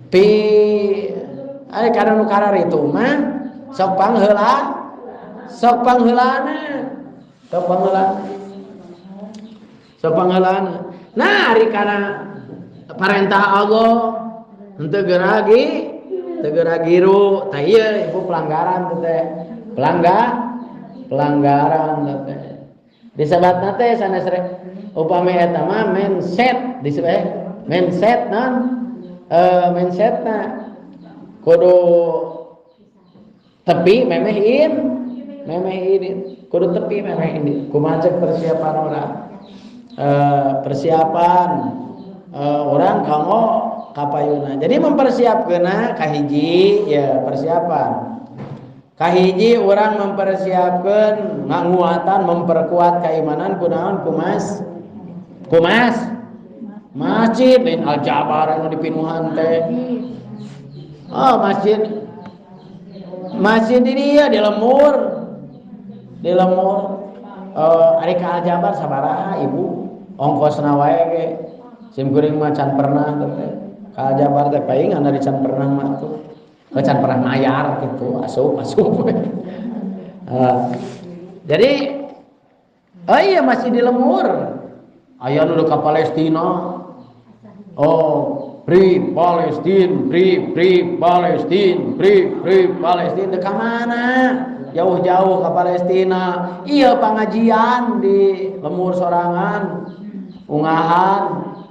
pi ari kana nu kararitu mah sok pangheula, sok pangheulana, sok pangheulana, sok pangheulana. Nah ari kana parentah Allah henteu geragi, teu geragiru, tah ieu ibu pelanggaran teh. Pelanggaran teh. Disebatna teh sanes upami eta mah mindset disebut mindset naon? Mindsetna kudu tepi memeh in, memeh ini kudu tepi memeh ini. Kumaha cek persiapan urang? Persiapan urang kanggo kapayuna. Jadi mempersiapkeunna kahiji ya persiapan. Kahiji urang mempersiapkeun nganguatan memperkuat keimanan kunaon kumas kumas masjid lain Al-Jabar anu dipinuhan teh. Oh masjid, masjid ini ya di lemur, di lemur. Ari ka Al-Jabar sabaraha ibu ongkosna wae ge sim kuring mah can pernah teh ka Al-Jabar teh paingan ari can pernah mah tuh. Can pernah mayar gitu, asup asup. Jadi oh iya masih di lemur. Aya nu ka Palestina. Oh, free Palestine, free free Palestine, free free Palestine. Ka mana? Jauh-jauh ke Palestina. Iya pengajian di lemur sorangan, ungahan.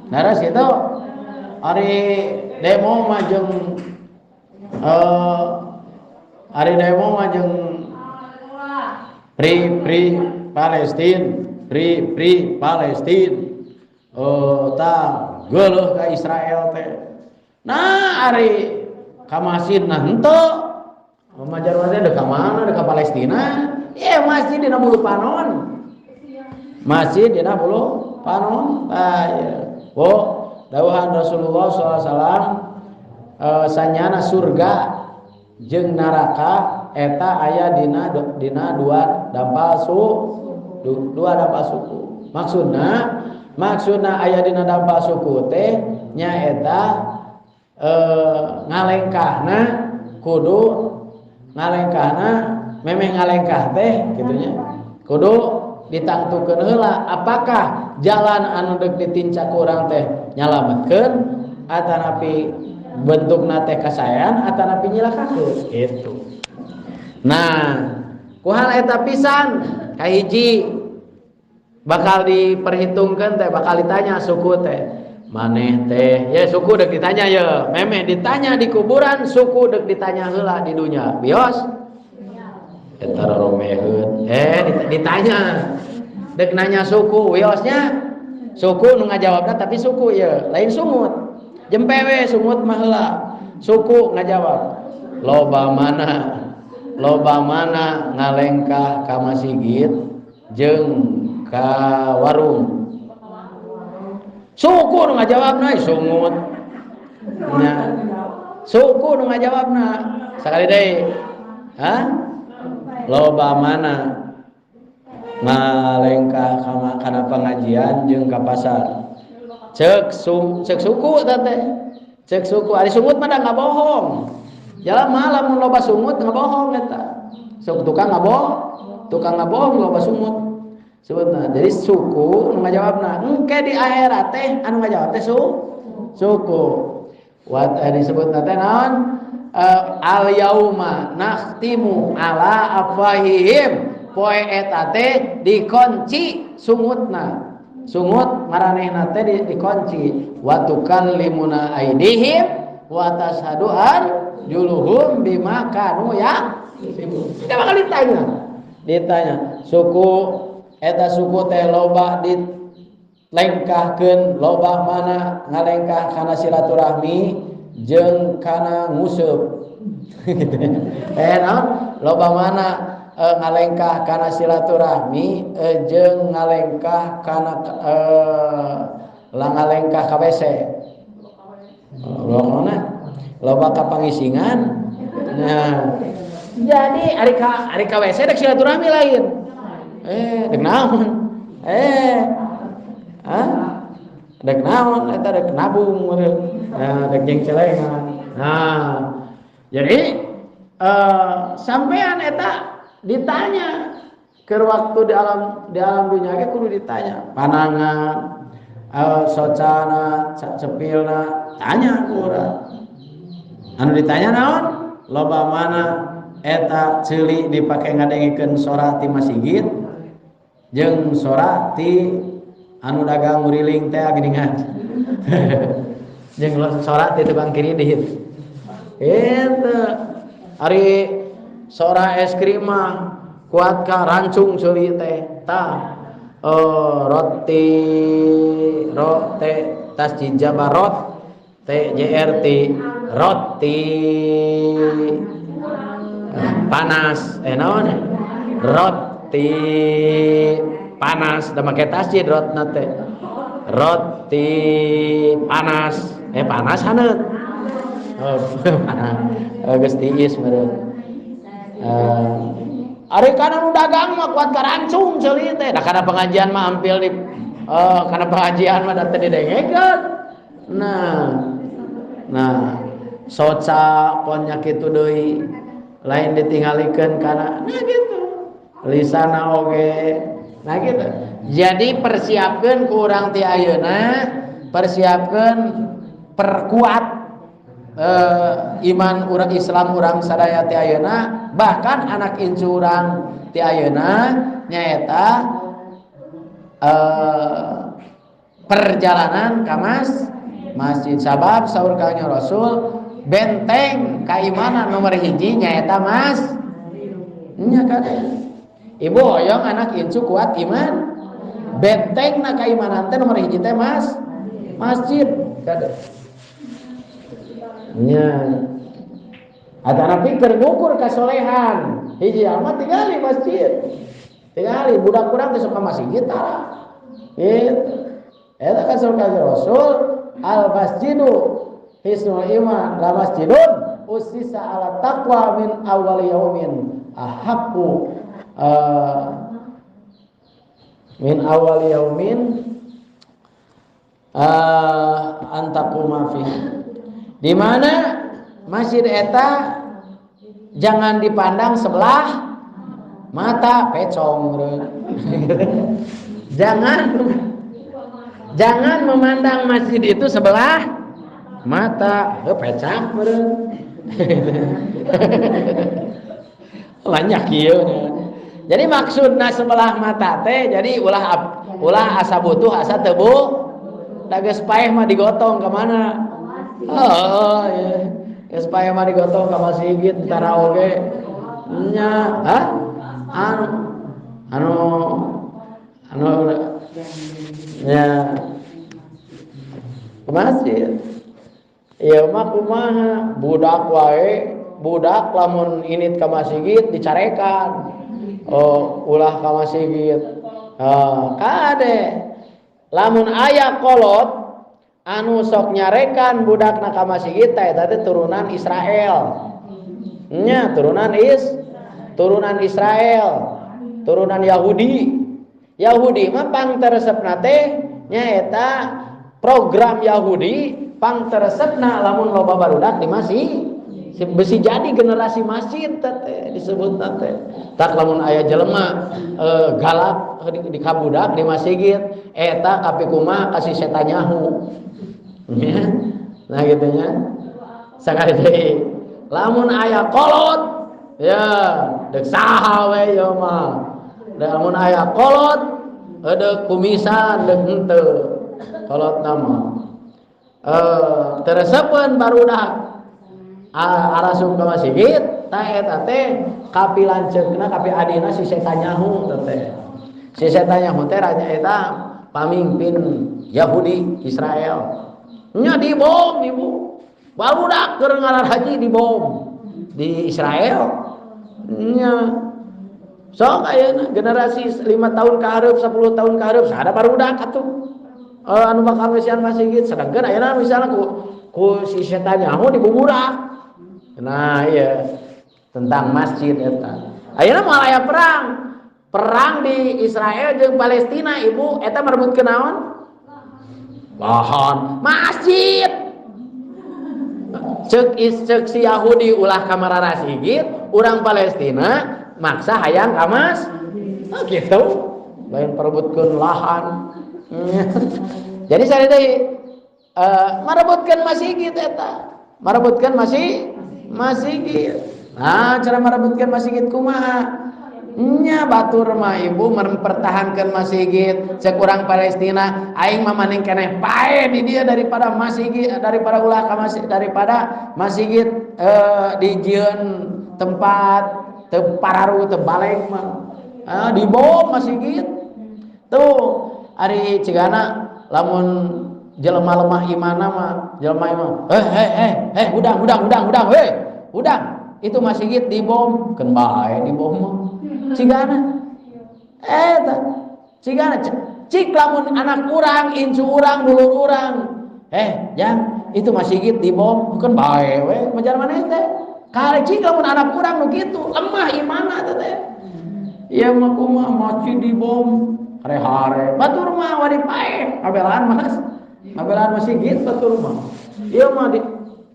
Naras itu ari demo mah jeung ari demo mah jeung free free Palestine, free free Palestine. Tah geuleuh ka Israel teh. Nah ari ka masjid nah henteu. Majar teh deuk ka mana? Deuk ka Palestina. Ieu masjid dina bulu panon. Masjid dina bulu panon. Tah ieu. Oh, dawuhan Rasulullah sallallahu alaihi wasallam sanyana surga jeung neraka eta aya dina dua dampal su dua dampal suku. Maksudna aya dina dampal suku teh nyaeta ngalengkahna kudu ngalengkahna memeh ngalengkah teh kitunya kudu ditangtukeun heula apakah jalan anu deuk ditincak ku urang teh nyalametkeun atanapi bentukna teh kasaean atanapi nyilakakeun gitu. Nah, ku hal eta pisan kahiji bakal diperhitungkeun teh bakal ditanya suku teh maneh teh ya suku deuk ditanya ya memeh ditanya di kuburan suku deuk ditanya heula di dunya bios eta romeheun ditanya deuk nanya suku wiosnya suku nu ngajawabna tapi suku ya lain sungut jempe we sungut mah heula suku ngajawab loba mana ngalengkah ka masjid jeung ka warung suku nu ngajawabna sungut nya suku nu ngajawabna sakali deui ha loba mana ngalengkah kana pengajian jeung ka pasar cek suku teh cek suku ari sungut mah da ngabohong jalan malam loba sungut ngabohong eta sok tukang ngabohong loba sungut. Sebutna. Jadi suku nu ngajawabna. Engke di akhirat teh anu ngajawab teh suku. Wa disebutna teh naon? Al yauma nakhtimu ala afwahihim. Poe eta teh dikunci sungutna. Sungut maranehna teh dikunci. Wa tukallimuna aidihim wa tashhadu arjuluhum bima kanu yaksibun. Tidak bakal ditanya. Ditanya suku eta suku teh loba dilengkahkeun, loba mana ngalengkah kana silaturahmi jeung kana nguseup. Gitu. Naon? Loba mana ngalengkah kana silaturahmi jeung ngalengkah kana ngalengkah ka WC. Loba mana? Loba ka pangisingan. Nah, jadi ari ka WC dek silaturahmi lain. Dek naon? Hah? Dek naon eta dek nabung meureun. Nah, dek jeung celengan. Nah, jadi sampean eta ditanya keur waktu di alam dunya ge kudu ditanya. Panangan, socana, cepilna, tanya ku urang. Anu ditanya naon? Loba mana eta ceuli dipake ngadengikeun sora ti masjid jeung sora ti anu dagang nguriling teh geuningan. Jeung sora ti tukang kredit. Eta ari sora es krim mah kuat ka rancung ceuli teh. Tah roti rote tas jijabarot TJRT roti panas naon roti panas da make tasjid rotna teh roti panas panas haneut panas geus tiis meureun ari kana nu dagang mah kuat karancung ceuli teh da kana pengajian mah ampil di kana pengajian mah da teu didengekeun. Nah soca pon nya kitu deui lain ditinggalikeun kana nah gitu lisana oge nah gitu. Jadi persiapkeun ku urang ti ayeuna, persiapkeun perkuat iman urang Islam urang sadaya ti ayeuna, bahkan anak incu urang ti ayeuna nyaeta perjalanan ka masjid. Sabab saur Kangjeng Rasul benteng keimanan nomor hiji nyaeta mas nya kade. Ibu hoyong anak incu kuat iman, bentengna keimanan teh nomor hiji teh masjid kade. Nya atana pikir ngukur kasolehan hiji amat tingali masjid, tingali budak kurang teh sok ka masjid tara gitu. Eta kan saur Kangjeng Rasul al masjidu hisnul iman la masjidun usisa ala taqwa min awal yaumin ahaqqu min awal yaumin antaquma fi. Di mana masjid eta jangan dipandang sebelah mata pecong. Jangan memandang masjid itu sebelah mata, pecah meureun. Banyak ieu. Jadi maksudna sebelah mata teh jadi ulah asa butuh asa teu da geus paeh mah digotong ka mana? Oh, iya. Geus paeh mah digotong ka masjid tara oge. Nya, hah? Anu anu nya ke masjid. Ieu mah kumaha budak wae, budak lamun init ka masjid dicarekan. Oh, ulah ka masjid. Kade lamun aya kolot anu sok nyarekan budakna ka masjid teh eta teh turunan Israel. Nya turunan Israel, turunan Yahudi. Yahudi mah pangteresepna teh nyaeta program Yahudi pangteresepna lamun loba barudak di masjid besi jadi generasi masjid teh disebutna teh. Tak lamun aya jelema galak di kabudak di masjid eta kapi kumaha kasih setan nyahu. Nah gitu nya. Sakali deui lamun aya kolot ya deuk saha we ieu mah. Lamun aya kolot deuk kumisan deuk henteu. Kolot nama. Teresepeun barudak arasuk ka masjid ta eta teh kapi lanceukna kapi adina si setan nyahu teh. Si setan nyahu teh raja eta pamimpin Yahudi Israel. Nya dibom ibu. Barudak keur ngararaji dibom di Israel. Nya sok ayeuna generasi 5 tahun ka hareup 10 tahun ka hareup sada barudak atuh. Anu bakal ngeusian masjid sedangkeun ayeuna misalna ku si setan nyahu dibuburak. Nah iya tentang masjid eta. Ayeuna moal aya perang. Perang di Israel jeung Palestina ibu eta merebutkeun naon? Lahan masjid. Cek si Yahudi ulah ka mararasigit, urang Palestina maksa hayang ka mas. Ah gitu. Lain perebutkeun lahan. Jadi saya deui merebutkeun masjid eta. Merebutkeun masjid. Nah, cara merebutkeun masjid kumaha? Nya batur mah ibu mempertahankan masjid. Cek urang Palestina aing mah maning keneh pae di dia daripada masjid daripada ulah ka masjid daripada masjid dijieun tempat teu pararu teu baleng mah. Dibom masjid. Tuh ari cigana lamun jelema lemah imana mah jelema imah hudang hudang heh hudang itu masjid dibom keun bae dibom mah. Cigana eta cigana cik lamun anak urang incu urang dulur urang jang itu masjid dibom keun bae we majar maneh teh kali cik lamun anak urang nu kitu lemah imana teh teh ieu mah kumaha masjid dibom hare-hare batur mah wari pae ngabelaan mas ngabelaan masjid batur mah ieu mah di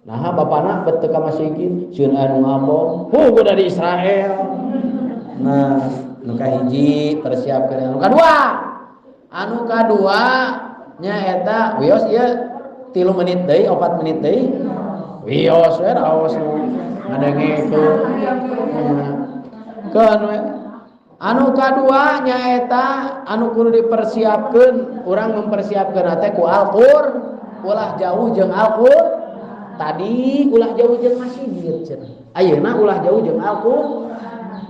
nah bapana bet teu ka masjid sieun anu ngabom heuh dari Israel. Nah, nu kahiji persiapkeun anu kadua. Anu kadua nya eta wios ieu 3 menit deui 4 menit deui. Wios we raos nu ngadengekeun. Keun we. Anu kadua nya eta anu kudu dipersiapkeun, urang mempersiapkeun teh ku Al-Qur'an, ulah jauh jeung Al-Qur'an. Tadi ulah jauh jeung masjid cenah. Ayeuna ulah jauh jeung Al-Qur'an.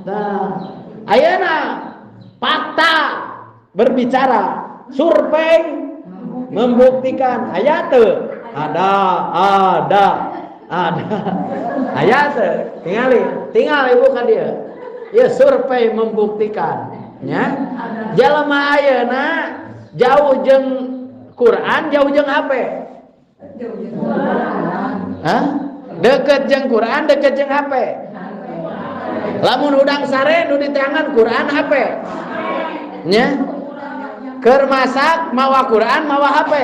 Nah, ayeuna fakta berbicara, survei membuktikan aya teu? Ada. Aya teu? Tinggal ibu ka dieu. Ya survei membuktikan nya. Jelema ayeuna jauh jeung Quran, jauh jeung HP. Hah? Deket jeung Quran, deket jeung HP. Lamun hudang sare nu diteangan Quran HP. Nya. Keur masak mawa Quran mawa HP.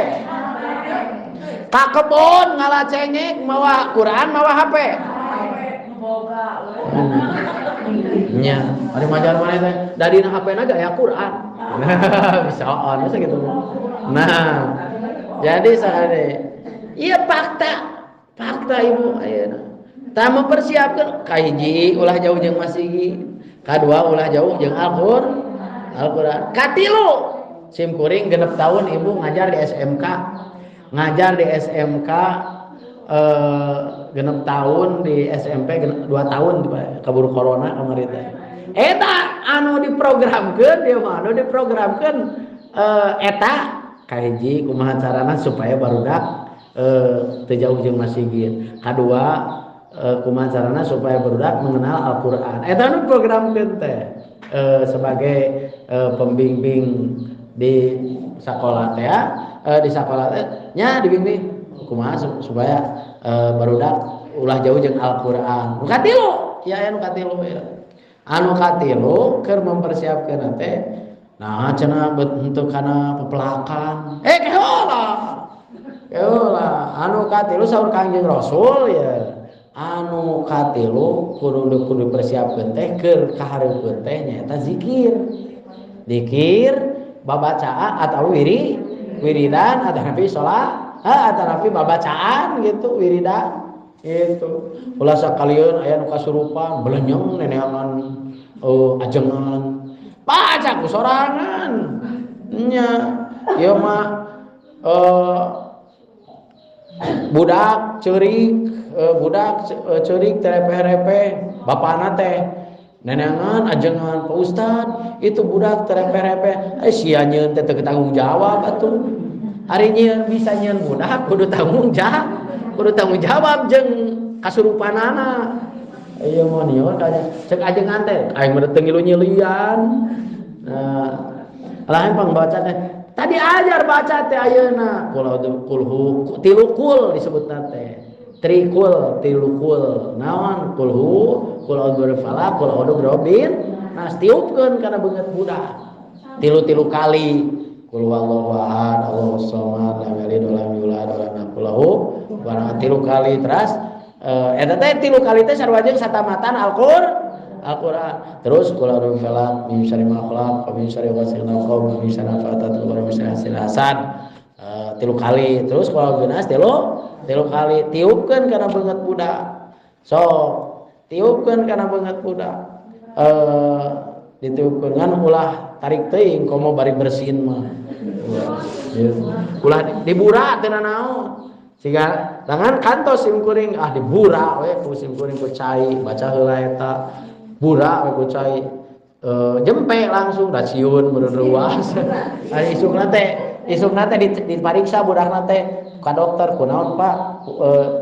Ka kebon ngala cengek mawa Quran mawa HP. Nya, ari majar maneh teh da dina HP na ge aya Quran. Bisaan masa gitu. Nah, jadi sakade. Ieu fakta. Fakta ibu ayeuna. Tah mempersiapkeun kahiji ulah jauh jeung masjid, kadua ulah jauh jeung Al-Qur'an. Katilu sim kuring 6 tahun ibu ngajar di SMK. Ngajar di SMK 6 tahun di SMP 2 tahun kabur corona kamari teh. Eta anu diprogramkeun dia mah anu diprogramkeun eta kahiji kumaha carana supaya barudak teu jauh jeung masjid. Kadua kumaha carana supaya barudak mengenal Al-Qur'an. Eta anu programkeun teh sebagai pembimbing di sekolah teh di sekolah teh nya dibimbing kumaha supaya barudak ulah jauh jeung Al-Qur'an. Nu katilu, ya anu katilu ya. Anu katilu keur mempersiapkeun teh nah cenah bentuk kana pepelakan. Kehola. Kehola. Anu katilu saur Kangjeng Rasul ya. Anu katilu kudu dipersiapkeun teh keur kahareupeun teh nyaeta zikir. Dikir, babacaan atau wiridan atau nabi sholat, atau nabi babacaan gitu wiridan gitu. Ulah sakalian aya nu kasurupan belenyeng neneangan ajengan. Baca ku sorangan. Nya ieu mah budak ceurik, budak ceurik terepeh-repeh, bapana teh neneangan ajengan Pak Ustad itu budak terepeh-repeh, sia nyeun teh teu tanggung jawab atuh. Ari nyeun bisa nyeun budak kudu tanggung jawab jeung kasurupanana. Ieu mah nyeun cek ajengan teh aing mah teu ngilu nyeulian. Nah, lain pangbaca teh tadi ajar baca teh ayeuna kulhu tilukul disebutna teh. Trikul tilukul naon kulhu kul a'udzu birabbil falaq kul a'udzu birabbin nas tiupkeun kana beungeut budak tilu-tilu kali kul huwallahu ahad Allahus samad lam yalid walam yulad walam yakul lahu kufuwan ahad tilu kali teras eta teh tilu kali teh sarua jeung satamatan Al-Qur'an terus kul a'udzu birabbil falaq min syarri ma khalaq wa min syarri ghasiqin idza waqab wa min syarri nafatsati wa min syarri hasidin hasad tilu kali terus kul a'udzu birabbin nas tilu kali tiupkeun kana beungeut budak sok tiupkeun kana beungeut budak ditiupkeun ngan ulah tarik teuing komo bari bersin mah ulah dibura teu nanaon siga tangan kantos sim kuring ah dibura we ku sim kuring ku cai baca heula eta bura we ku cai jempe langsung da sieun meureun ruas ari isukna teh dipariksa budakna teh ka dokter kunaon Pak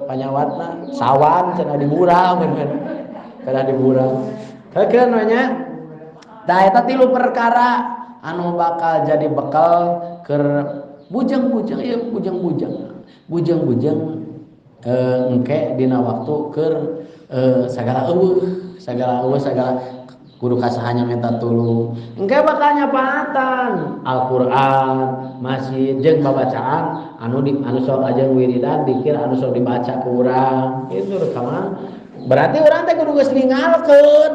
panyawatna sawan cenah dibura bener kana dibura heukeun we nya tah eta tilu perkara anu bakal jadi bekal keur bujeng-bujeng ieu bujeng-bujeng bujeng-bujeng engke dina waktu keur sagala eueuh sagala kudu kasahanya minta tulung engke bakal nyapaatan Al-Qur'an masjid jeung babacaan anu di anu sok aja wiridan dikir anu sok dibaca ku urang kitu rekaman berarti urang teh kudu geus ninggalkeun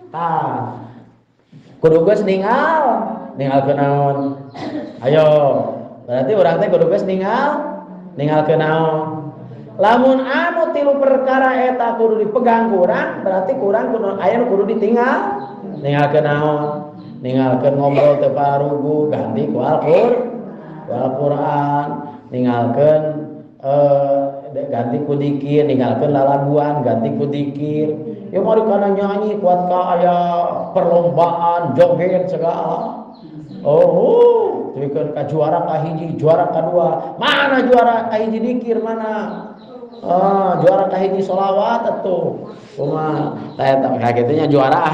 tah kudu geus ninggalkeun naon ayo berarti urang teh kudu geus ninggalkeun naon lamun anu tilu perkara eta kudu dipegang ku urang berarti kurang kudu aya nu kudu ditinggal ninggalkeun naon ninggalkeun ngobrol teu parugu ganti ku Al-Qur'an ninggalkeun ganti ku dikir ninggalkeun lalaguan ganti ku dikir ya mari kana nyanyi kuat ka aya perlombaan joget segala oh teuikeun ka juara ka hiji juara ka dua mana juara ka hiji dikir mana juara kahiji sholawat atuh kumaha tah eta kagetnya juara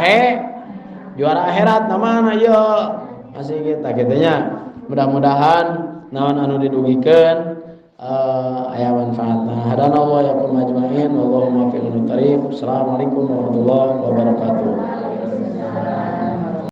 juara akhirat na mana ieu masih kita kitu nya mudah-mudahan naon anu didugikeun aya manfaatna hadanallahu wa yakum ajmain wallahu muwaffiq. Assalamualaikum warahmatullahi wabarakatuh.